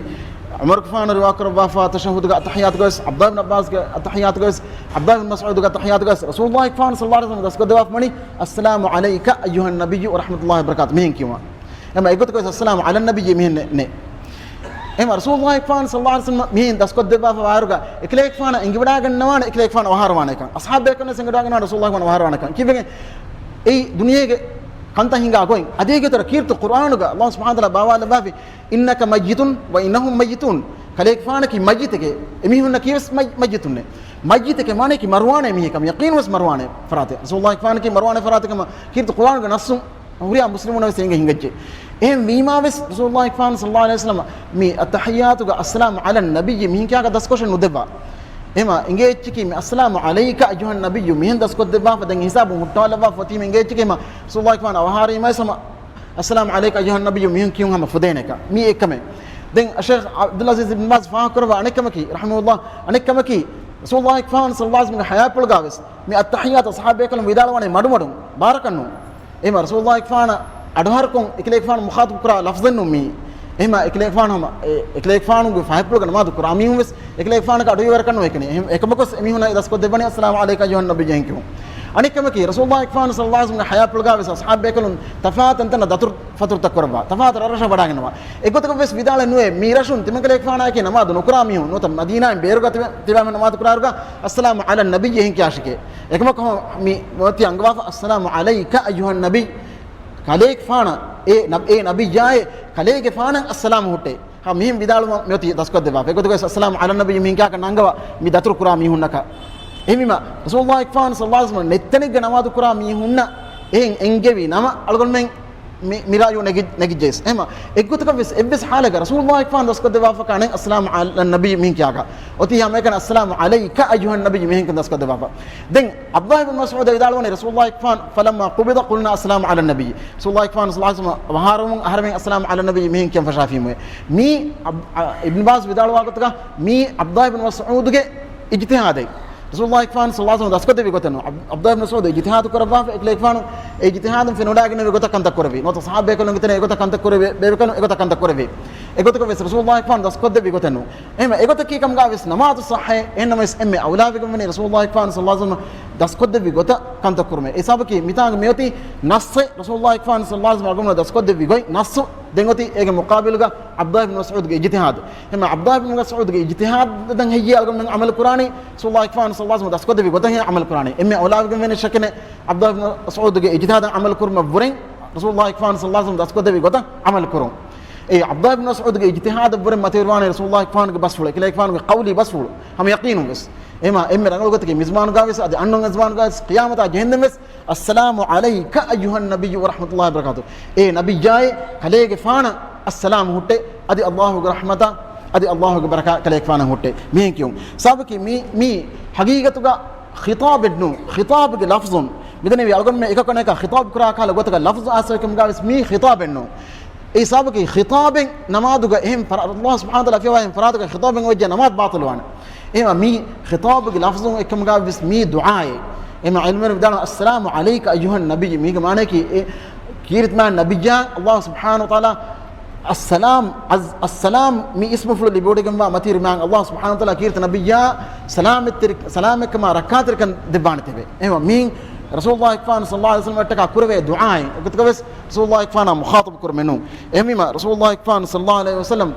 ޢުމަރުގެފާނު ރިވާކުރައްވާފަ ތަޝައްހުދުގެ އައްތަޙިއްޔާތުގަ ވެސް، ޢަބްދުﷲ ބިން ޢައްބާސްގެ އައްތަޙިއްޔާތުގަ ވެސް، ޢަބްދުﷲ ބިން މަސްޢޫދުގެ އައްތަޙިއްޔާތުގަ ވެސް، ރަސޫލުﷲ ގެފާނު ޞައްލަﷲ ޢަލައިހި ވަސައްލަމަ ދަސްކޮށްދެއްވާފަ ވަނީ "السلام عليك أيها النبي ورحمة الله وبركاته" މިހެން ކިޔުމަށް. އެމަ އެގޮތަކަށް "السلام على النبي" މިހެން ނެ-، ނެ-، އެމަ ރަސޫލުﷲ ގެފާނު ޞައްލަﷲ ޢަލައިހި ވަސައްލަމަ މިހެން ދަސްކޮށްދެއްވާފަ ވާއިރުގަ އެކަލޭގެފާނަށް އެނގިވަޑާގަންނަވާނެ އެކަލޭގެފާނު އަވަހާރަވާނެކަން. އަޞްޙާބު ބޭކަލުން ވެސް އެނގިވަޑާގަންނަވާނެ ރަސޫލުﷲ ގެފާނު އަވަހާރަވާނެކަން. ކީއްވެގެން؟ އެއީ ދުނިޔޭގެ ކަންތައް ހިނގާ ގޮތް. އަދި އޭގެ އިތުރަށް ކީރިތި ޤުރްއާނުގަ ﷲ ސުބްޙާނަހޫ ވަތަޢާލާ ބާވާލައްވާފި، "إنك ميت وإنهم ميتون." ކަލޭގެފާނަކީ މައްޔިތެކޭ، އެމީހުންނަކީ ވެސް މައް-، މައްޔިތުންނޭ. މައްޔިތެކޭ މާނައަކީ މަރުވާނޭ މީހެއް ކަމަށް، ޔަޤީނުން ވެސް މަރުވާނޭ ފަރާތެއް. ރަސޫލުﷲ ގެފާނަކީ މަރުވާނޭ ފަރާތެއް ކަމަށް ކީރިތި ޤުރްއާނުގެ ނައްޞުން ހުރިހާ މުސްލިމުންނަށް ވެސް އެނގި ހިނގައްޖެ. އެހެން ވީމާ ވެސް ރަސޫލުﷲ ގެފާނު ޞައްލަﷲ ޢަލައިހި ވަސައްލަމަ މި އައްތަޙިއްޔާތުގަ "السلام على النبي" މިހެން ކިޔާކަށް ދަސްކޮށެއް ނުދެއްވާ. އެމަ އިނގޭ އެއްޗަކީ މި "السلام عليك أيها النبي" މިހެން ދަސްކޮށްދެއްވާފަ ދެން ހިސާބު ހުއްޓާލައްވާފަ އޮތީމަ އިނގޭ އެއްޗަކީ މަ ރަސޫލުﷲ ގެފާނު އަވަހާރީމަ ވެސް ހަމަ "السلام عليك أيها النبي" މިހެން ކިޔުން ހަމަ ފުދޭނެކަ. މީ އެއްކަމެއް. ދެން އައްޝައިޚް ޢަބްދުލް ޢަޒީޒް އިބްނު ބާޒް ފާހަގަކުރައްވާ އަނެއްކަމަކީ، ރަޙިމަހުﷲ، އަނެއްކަމަކީ، ރަސޫލުﷲ ގެފާނު ޞައްލަﷲ ޢަލައިހި ވަސައްލަމަގެ ޙަޔާތްޕުޅުގާ ވެސް މި އައްތަޙިއްޔާތު އަޞްޙާބު ބޭކަލުން ވިދާޅުވާނީ މަޑުމަޑުން، ބާރަކަށް ނޫން. އެހެމަ ރަސޫލުﷲ ގެފާނަށް އަޑުއަހަރުކޮށް އެކަލޭގެފާނު މުޚާޠަބު ކުރާ ލަފްޒެއް ނޫން މީ. އެހެމަ އެކަލޭގެފާނު ހަމަ، އެ، އެކަލޭގެފާނުގެ ފަހަތްޕުޅުގަ ނަމާދު ކުރާ މީހުން ވެސް އެކަލޭގެފާނަކަށް އަޑުއިވޭވަރަކަށް ނޫން އެކަނި. އެހެމަ އެކަމަކުވެސް އެމީހުންނަށް ދަސްކޮށްދެއްވަނީ "السلام عليك أيها النبي" އެހެން ކިޔުން. އަނެއްކަމަކީ، ރަސޫލުﷲ ގެފާނު ޞައްލަﷲ ޢަލައިހި ވަސައްލަމަގެ ޙަޔާތްޕުޅުގާ ވެސް އަޞްޙާބު ބޭކަލުން ތަފާތު ތަންތަނަށް ދަތުރު ފަތުރުތައް ކުރައްވާ، ތަފާތު ރަށްރަށަށް ވަޑާގަންނަވާ. އެގޮތަކަށް ވެސް ވިދާޅެއް ނުވޭ، މީ ރަށުން ތިމަން ކަލޭގެފާނާއެކީ ނަމާދު ނުކުރާ މީހުން ނުވަތަ މަދީނާއިން ބޭރުގަ ތިބެ-، ތިބާމެން ނަމާދު ކުރާއިރުގަ "السلام على النبي" އެހެން ކިޔާށެކޭ. އެކަމަކު މި އޮތީ އަންގަވާފަ "السلام عليك أيها النبي" ކަލޭގެފާނަށް، އޭ ނަބް-، އޭ ނަބިއްޔާއޭ، ކަލޭގެފާނަށް އައްސަލާމް ހުއްޓޭ. ހަ، މިހެން ވިދާޅުވަން މިއޮތީ ދަސްކޮށްދެއްވާފަ. އެގޮތުގައި "السلام على النبي" މިހެން ކިޔާކަށް ނަންގަވާ މި ދަތުރު ކުރާ މީހުންނަކަށް. އެހެންވީމަ، ރަސޫލުﷲ ގެފާނު ޞައްލަﷲ ޢަލައިހި ވަސައްލަމަ ނެތްތަނެއްގަ ނަމާދު ކުރާ މީހުންނަށް އެހެން އެންގެވި ނަމަ، އަޅުގަނޑުމެން މި، މި ރާޔު ނެގި-، ނެގިއްޖެސް. އެހެމަ، އެއްގޮތަކަށް ވެސް، އެއްވެސް ޙާލެއްގަ ރަސޫލުﷲ ގެފާނު ދަސްކޮށްދެއްވާފަކާ ނެތް "السلام على النبي" މިހެން ކިޔާކަށް. އޮތީ ހަމައެކަނި "السلام عليك أيها النبي" މިހެންކަން ދަސްކޮށްދެއްވާފަ. ދެން ޢަބްދުﷲ ބިން މަސްޢޫދަށް ވިދާޅުވަނީ ރަސޫލުﷲ ގެފާނު، "فلما قبض قلنا السلام على النبي" ރަސޫލުﷲ ގެފާނު ޞައްލަﷲ ޢަލައިހި ވަސައްލަމަ އަވަހާރަވުމުން އަހަރެމެން "السلام على النبي" މިހެން ކިޔަން ފަށާފީމުވެ. މީ ޢަބް-، ޢަ، އިބްނު ބާޒް ވިދާޅުވާ ގޮތަކަށް މީ ޢަބްދުﷲ ބިން މަސްޢޫދުގެ އިޖްތިހާދެއް. ރަސޫލުﷲ ގެފާނު ޞައްލަﷲ ޢަލައިހި ވަސައްލަމަ ދަސްކޮށްދެއްވި ގޮތެއް ނޫން. ޢަބް-، ޢަބްދުﷲ ބިން މަސްޢޫދު އިޖްތިހާދު ކުރައްވާފަ، އެކަލޭގެފާނު އެ އިޖްތިހާދުން ފެނުނާގެންނެވި ގޮތަށް ކަންތައް ކުރެއްވި. ނުވަތަ ޞަޙާބީ ބޭކަލުން ގިތަން އެގޮތަށް ކަންތައް ކުރެއްވި. ބޭބެކަލުން އެގޮތަށް ކަންތައް ކުރެއްވި. އެގޮތަކަށް ވެސް ރަސޫލުﷲ ގެފާނު ދަސްކޮށްދެއްވި ގޮތެއް ނޫން. އެހެންވެ، އެގޮތަކީ ކަމުގަ ވެސް ނަމާދު ޞައްޙައެއް. އެހެންނަމަވެސް އެންމެ އައުލާވެގެން ވަނީ ރަސޫލުﷲ ގެފާނު ޞައްލަﷲ ޢަލައިހި ވަސައްލަމަ ދަސްކޮށްދެއްވި ގޮތަށް ކަންތައް ކުރުމޭ. އެ ސަބަބަކީ މިތާނގަ މިއޮތީ ނައްޞެއް، ރަސޫލުﷲ ގެފާނު ޞައްލަﷲ ޢަލައިހި ވަސައްލަމަ ދަސްކޮށްދެއްވި ގޮތް ނައްޞު. ދެން އޮތީ އޭގެ މުޤާބިލުގަ ޢަބްދުﷲ ބިން މަސްޢޫދުގެ އިޖްތިހާދު. އެހެންވެ، ޢަބްދުﷲ ބިން މަސްޢޫދުގެ އިޖްތިހާދަށް ހެއްޔޭ އަޅުގަނޑުމެން ޢަމަލު ކުރާނީ؟ ރަސޫލުﷲ ގެފާނު ޞައްލަﷲ ޢަލައިހި ވަސައްލަމަ ދަސްކޮށްދެއްވި ގޮތަށް ހެއްޔޭ ޢަމަލު ކުރާނީ؟ އެންމެ އައުލާވެގެން ވަނީ ޝައްކެއް ނެތް، ޢަބްދުﷲ ބިން މަސްޢޫދުގެ އިޖްތިހާދަށް ޢަމަލު ކުރުމަށްވުރެން ރަސޫލުﷲ ގެފާނު ޞައްލަﷲ ޢަލައިހި ވަސައްލަމަ ދަސްކޮށްދެއްވި ގޮތަށް ޢަމަލު ކުރުން. އެ ޢަބްދުﷲ ބިން މަސްޢޫދުގެ އިޖްތިހާދަށްވުރެން މަތިވެރިވާނީ ރަސޫލުﷲ ގެފާނުގެ ބަސްފުޅު، އެކަލޭގެފާނުގެ ޤައުލީ ބަސްފުޅު. ހަމަ ޔަޤީނުން ވެސް. އެހެންވީމަ، އެންމެ ރަނގަޅު ގޮތަކީ މި ޒަމާނުގަ ވެސް އަދި އަންނަ ޒަމާނުގަ ވެސް ޤިޔާމަތާ ޖެހެންދެން ވެސް، "السلام عليك أيها النبي ورحمة الله وبركاته." އޭ ނަބިއްޔާއޭ، ކަލޭގެފާނަށް އައްސަލާމް ހުއްޓޭ، އަދި ﷲ ގެ ރަޙްމަތާ، އަދި ﷲ ގެ ބަރަކާތް ކަލޭގެފާނަށް ހުއްޓޭ. މިހެން ކިޔުން. ސަބަބަކީ މި، މީ ޙަޤީޤަތުގަ ޚިޠާބެއް ނޫން. ޚިޠާބުގެ ލަފްޒުން. މިދެންނެވި އަޅުގަނޑުމެން އެކަކު އަނެކާ ޚިޠާބު ކުރާ ކަހަލަ ގޮތަކަށް ލަފްޒު އާސަވެކަމުގަ ވެސް މީ ޚިޠާބެއް ނޫން. އެ ސަބަބަކީ ޚިޠާބެއް ނަމާދުގަ އެހެން ފަރާ-، ﷲ ސުބްޙާނަހޫ ވަތަޢާލާ ފިޔަވާ އެހެން ފަރާތަކަށް ޚިޠާބެއް އޮވެއްޖެ ނަމާދު ބާޠިލުވާނެ. އެހެންވީމަ މީ ޚިޠާބުގެ ލަފްޒުން އެކަމުގަ ވެސް މީ ދުޢާއެއް. އެހެންވީމަ ޢިލްމުވެރިން ވިދާޅުވާ، "السلام عليك أيها النبي" މީގެ މާނައަކީ އެ ކީރިތި މާތް ނަބިއްޔާ ﷲ ސުބްޙާނަހޫ ވަތަޢާލާ އައްސަލާމް، އައް-، އައްސަލާމް މި އިސްމުފުޅު ލިބިވޮޑިގެންވާ މަތިވެރި މާތް ﷲ ސުބްޙާނަހޫ ވަތަޢާލާ ކީރިތި ނަބިއްޔާ ސަލާމަތްތެރި-، ސަލާމަތްކަމާ ރައްކާތެރިކަން ދެއްވާނެތެވެ. އެހެންވީމަ މީ ރަސޫލުﷲ ގެފާނު ޞައްލަﷲ ޢަލައިހި ވަސައްލަމަ އަށްޓަކާ ކުރެވޭ ދުޢާއެއް. އެގޮތަކަށް ވެސް ރަސޫލުﷲ ގެފާނާ މުޚާޠަބު ކުރުމެއް ނޫން. އެހެންވީމަ ރަސޫލުﷲ ގެފާނު ޞައްލަﷲ ޢަލައިހި ވަސައްލަމަ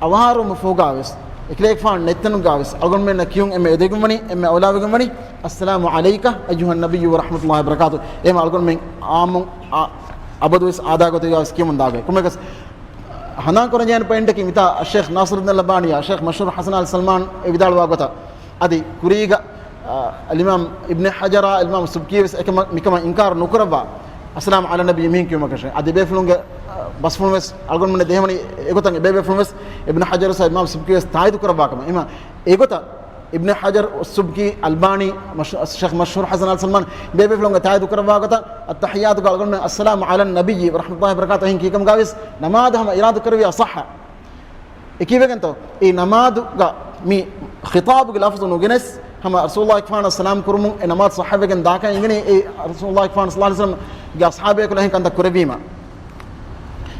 އަވަހާރަވުމަށްފަހުގަ ވެސް، އެކަލޭގެފާނު ނެތްތަނުގަ ވެސް އަޅުގަނޑުމެންނަށް ކިޔުން އެންމެ އެދެގެން ވަނީ، އެންމެ އައުލާވެގެން ވަނީ، "السلام عليك أيها النبي ورحمة الله وبركاته" އެހެންވީމަ އަޅުގަނޑުމެން ޢާއްމު، އަ-، އަބަދުވެސް އާދަ ގޮތެއްގަ ވެސް ކިޔަމުން ދާގޮތް. ކޮންމެއަކަސް ހަނދާން ކުރަންޖެހޭނެ ޕޮއިންޓަކީ މިތާ ޝޭޚް ނާޞިރުއްދީން އަލްއަލްބާނީ، ޝޭޚް މަޝްހޫރު ޙަސަން އަލް ސަލްމާން އެ ވިދާޅުވާ ގޮތަށް އަދި ކުރީގަ، އަ، އަލްއިމާމް އިބްނު ޙަޖަރާ، އަލްއިމާމް ސުބްކީ ވެސް އެކަމަ-، މިކަމަށް އިންކާރު ނުކުރައްވާ. އައްސަލާމު ޢަލައްނަބިއްޔި މިހެން ކިޔުމަކަށެއް. އަދި ބޭފުޅުންގެ، އަ، ބަސްފުޅުން ވެސް އަޅުގަނޑުމެން ދެހެވަނީ އެގޮތަށް، އެބޭބޭފުޅުން ވެސް އިބްނު ޙަޖަރު ސައި އިމާމް ސުބްކީ ވެސް ތާއީދު ކުރައްވާ ކަމަށް. އެމަ އެގޮތަށް އިބްނު ޙަޖަރު ސުބްކީ، އަލްބާނީ، މަޝް-، ޝޭޚް މަޝްހޫރު ޙަސަން އަލް ސަލްމާން ބޭބޭފުޅުންގެ ތާއީދު ކުރައްވާ ގޮތަށް އައްތަޙިއްޔާތުގަ އަޅުގަނޑުމެން އައްސަލާމު ޢަލައްނަބިއްޔި ވަރަޙްމަތުﷲި ވަބަރަކާތުހު އެހެން ކީކަމުގަ ވެސް ނަމާދު ހަމަ އިރާދަ ކުރެވިޔާ ޞައްޙަ. އެކީވެގެންތޯ، އެ ނަމާދުގަ މި ޚިޠާބުގެ ލަފްޒު ނުގެނެސް، ހަމަ ރަސޫލުﷲ ފާނަށް ސަލާމް ކުރުމުން އެ ނަމާދު ޞައްޙަވެގެން ދާކަށް އެނގެނީ، އެ ރަސޫލުﷲ ފާނަ ޞައްލަﷲ ޢަލައިހި ވަސައްލަމްގެ އަޞްޙާބޭކަލުން އެހެން ކަންތައް ކުރެއްވީމަ.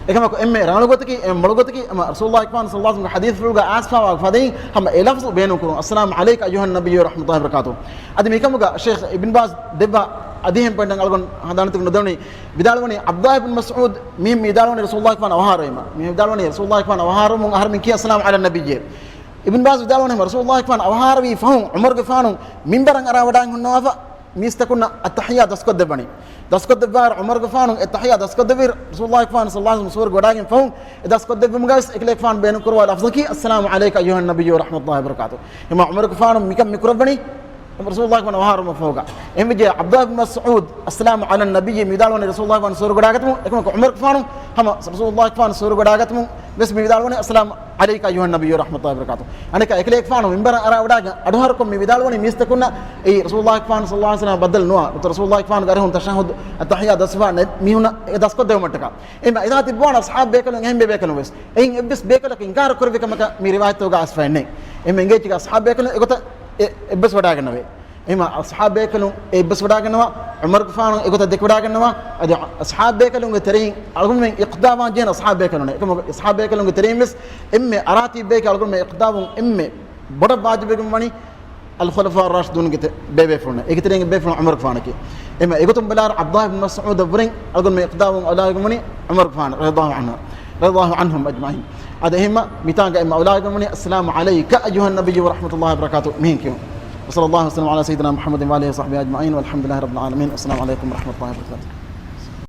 އެކަމަކު އެންމެ ރަނގަޅު ގޮތަކީ، އެންމެ މޮޅު ގޮތަކީ، ހަމަ ރަސޫލުﷲ ފާނަ ޞައްލަﷲ ޢަލައިހި ވަސައްލަމްގެ ޙަދީޘްފުޅުގަ އައިސްފާވާ ފަދައިން ހަމަ އެ ލަފްޒު ބޭނުން ކުރުން، އައްސަލާމު ޢަލައިކަ އައްޔުހައް ނަބިއްޔު ވަރަޙްމަތުﷲި ވަބަރަކާތުހު. އަދި މިކަމުގަ ޝޭޚް އިބްނު ބާޒް ދެއްވާ އަދި އެހެން ޕޮއިންޓެއް އަޅުގަނޑު ހަނދާންތަކުން ނުދެވުނީ، ވިދާޅުވަނީ ޢަބްދުﷲ ބިން މަސްޢޫދު މި ވިދާޅުވަނީ ރަސޫލުﷲ ފާނަ އަވަހާރަވީމަ. މި ވިދާޅުވަނީ ރަސޫލުﷲ ފާނަ އަވަހާރަވުމުން އަހަރެމެން ކިޔަނީ އައްސަލާމު ޢަލައްނަބިއްޔި. އިބްނު ބާޒް ވިދާޅުވަނީ ރަސޫލުﷲ ފާނަ އަވަހާރަވި ފަހުން ޢުމަރުގެފާނު މިންބަރަށް އަރާ ވަޑައިގެން ހުންނަވާފަ މީސްތަކުންނަށް އައްތަޙިއްޔާ ދަސްކޮށްދެއްވަނީ. ދަސްކޮށްދެއްވާއިރު ޢުމަރުގެފާނު އެއްތަޙިއްޔާ ދަސްކޮށްދެއްވިއިރު ރަސޫލުﷲ ފާނަ ޞައްލަﷲ ޢަލައިހި ވަސައްލަމް ސުވަރުގެ ވަޑައިގެން ފަހުން އެ ދަސްކޮށްދެއްވުމުގަވެސް އެކަލޭގެފާނު ބޭނުންކުރުވާ ލަފްޒަކީ އައްސަލާމު ޢަލައިކަ އައްޔުހައް ނަބިއްޔު ވަރަޙްމަތުﷲި ވަބަރަކާތުހު. ހަމަ ޢުމަރުގެފާނު މިކަން މިކުރައްވަނީ ރަސޫލުﷲ ފާނަ އަވަހާރަވުމަށްފަހުގަ. އެހެންވެއްޖެ ޢަބްދުﷲ ބިން މަސްޢޫދު އައްސަލާމު ޢަލައްނަބިއްޔި މި ވިދާޅުވަނީ ރަސޫލުﷲ ފާނަ ސުވަރުގެ ވަޑައިގަތުމުން. އެކަމަކު ޢުމަރުގެފާނު ހަމަ ރަސޫލުﷲ ފާނަ ސުވަރުގެ ވަޑައިގަތުމުން ވެސް މި ވިދާޅުވަނީ އައްސަލާމު ޢަލައިކަ އައްޔުހައް ނަބިއްޔު ވަރަޙްމަތުﷲި ވަބަރަކާތުހު. އަނެއްކާ އެކަލޭގެފާނު މިންބަރަށް އަރާ ވަޑައިގެން އަޑުއަހަރުކޮށް މި ވިދާޅުވަނީ މީސްތަކުންނަށް އެއީ ރަސޫލުﷲ ފާނަ ޞައްލަﷲ ޢަލައިހި ވަސައްލަމް ބައްދަލު ނުވާ. ނުވަތަ ރަސޫލުﷲ ފާނުގެ އަރިހުން ތަޝައްހަދު އައްތަޙިއްޔާ ދަސްވާ ނެ-، މީހުންނަށް އެ ދަސްކޮށްދެވުމަށްޓަކާ. އެހެންވެ އެދާ ތިއްބަވާނެ އަޞްޙާބު ބޭކަލުން އެހެން ބޭބޭކަލުން ވެސް. އެއިން އެއްވެސް ބޭކަލަކު އިންކާރު ކުރެއްވި ކަމަކަށް މި ރިވާޔަތުގަ އައިސްފައެއް ނެތް. އެހެންވެ އެނގޭ އައްސަޙާބު ބޭކަލުން އެގޮތަށް އެ-، އެއްބަސް ވަޑައިގަންނަވޭ. އެހެންވެ އައްސަޙާބު ބޭކަލުން އެއްބަސް ވަޑައިގަންނަވާ، ޢުމަރުގެފާނު އެގޮތަށް ދެކެވަޑައިގަންނަވާ، އަދި އައްސަޙާބު ބޭކަލުންގެ ތެރެއިން އަޅުގަނޑުމެން އިޤްތިދާވާން ޖެހޭނެ އައްސަޙާބު ބޭކަލުންނޭ. އެކަމަކު އައްސަޙާބު ބޭކަލުންގެ ތެރެއިން ވެސް އެންމެ އަރާތީ ބައެކޭ އަޅުގަނޑުމެން އިޤްތިދާވުން އެންމެ ބޮޑަށް ވާޖިބެއް ވަނީ އަލްޚުލަފާ ރާޝިދޫންގެ ތެ-، ބޭބޭފުޅުންނޭ. އޭގެ ތެރެއިން ބޭފުޅުން ޢުމަރުގެފާނަކީ. އެހެންވެ އެގޮތުން ބަލާއިރު ޢަބްދުﷲ ބިން މަސްޢޫދަށްވުރެން އަޅުގަނޑުމެން އިޤްތިދާވުން އައުލާވެގެންވަނީ ޢުމަރުގެފާނަށް ރަޟިޔަﷲ ޢަންހު، ރަޟިޔަﷲ ޢަންހުމް އަޖްމަޢީން. އަދި އެހެންމަ މިތާނގަ އެންމެ އައުލާވެގެންވަނީ އައްސަލާމު ޢަލައިކަ އައްޔުހައް ނަބިއްޔު ވަރަޙްމަތުﷲި ވަބަރަކާތުހު މިހެން ކިޔުން. وصلى الله وسلم على سيدنا محمد وآله وصحبه أجمعين والحمد لله رب العالمين. السلام عليكم ورحمة الله وبركاته.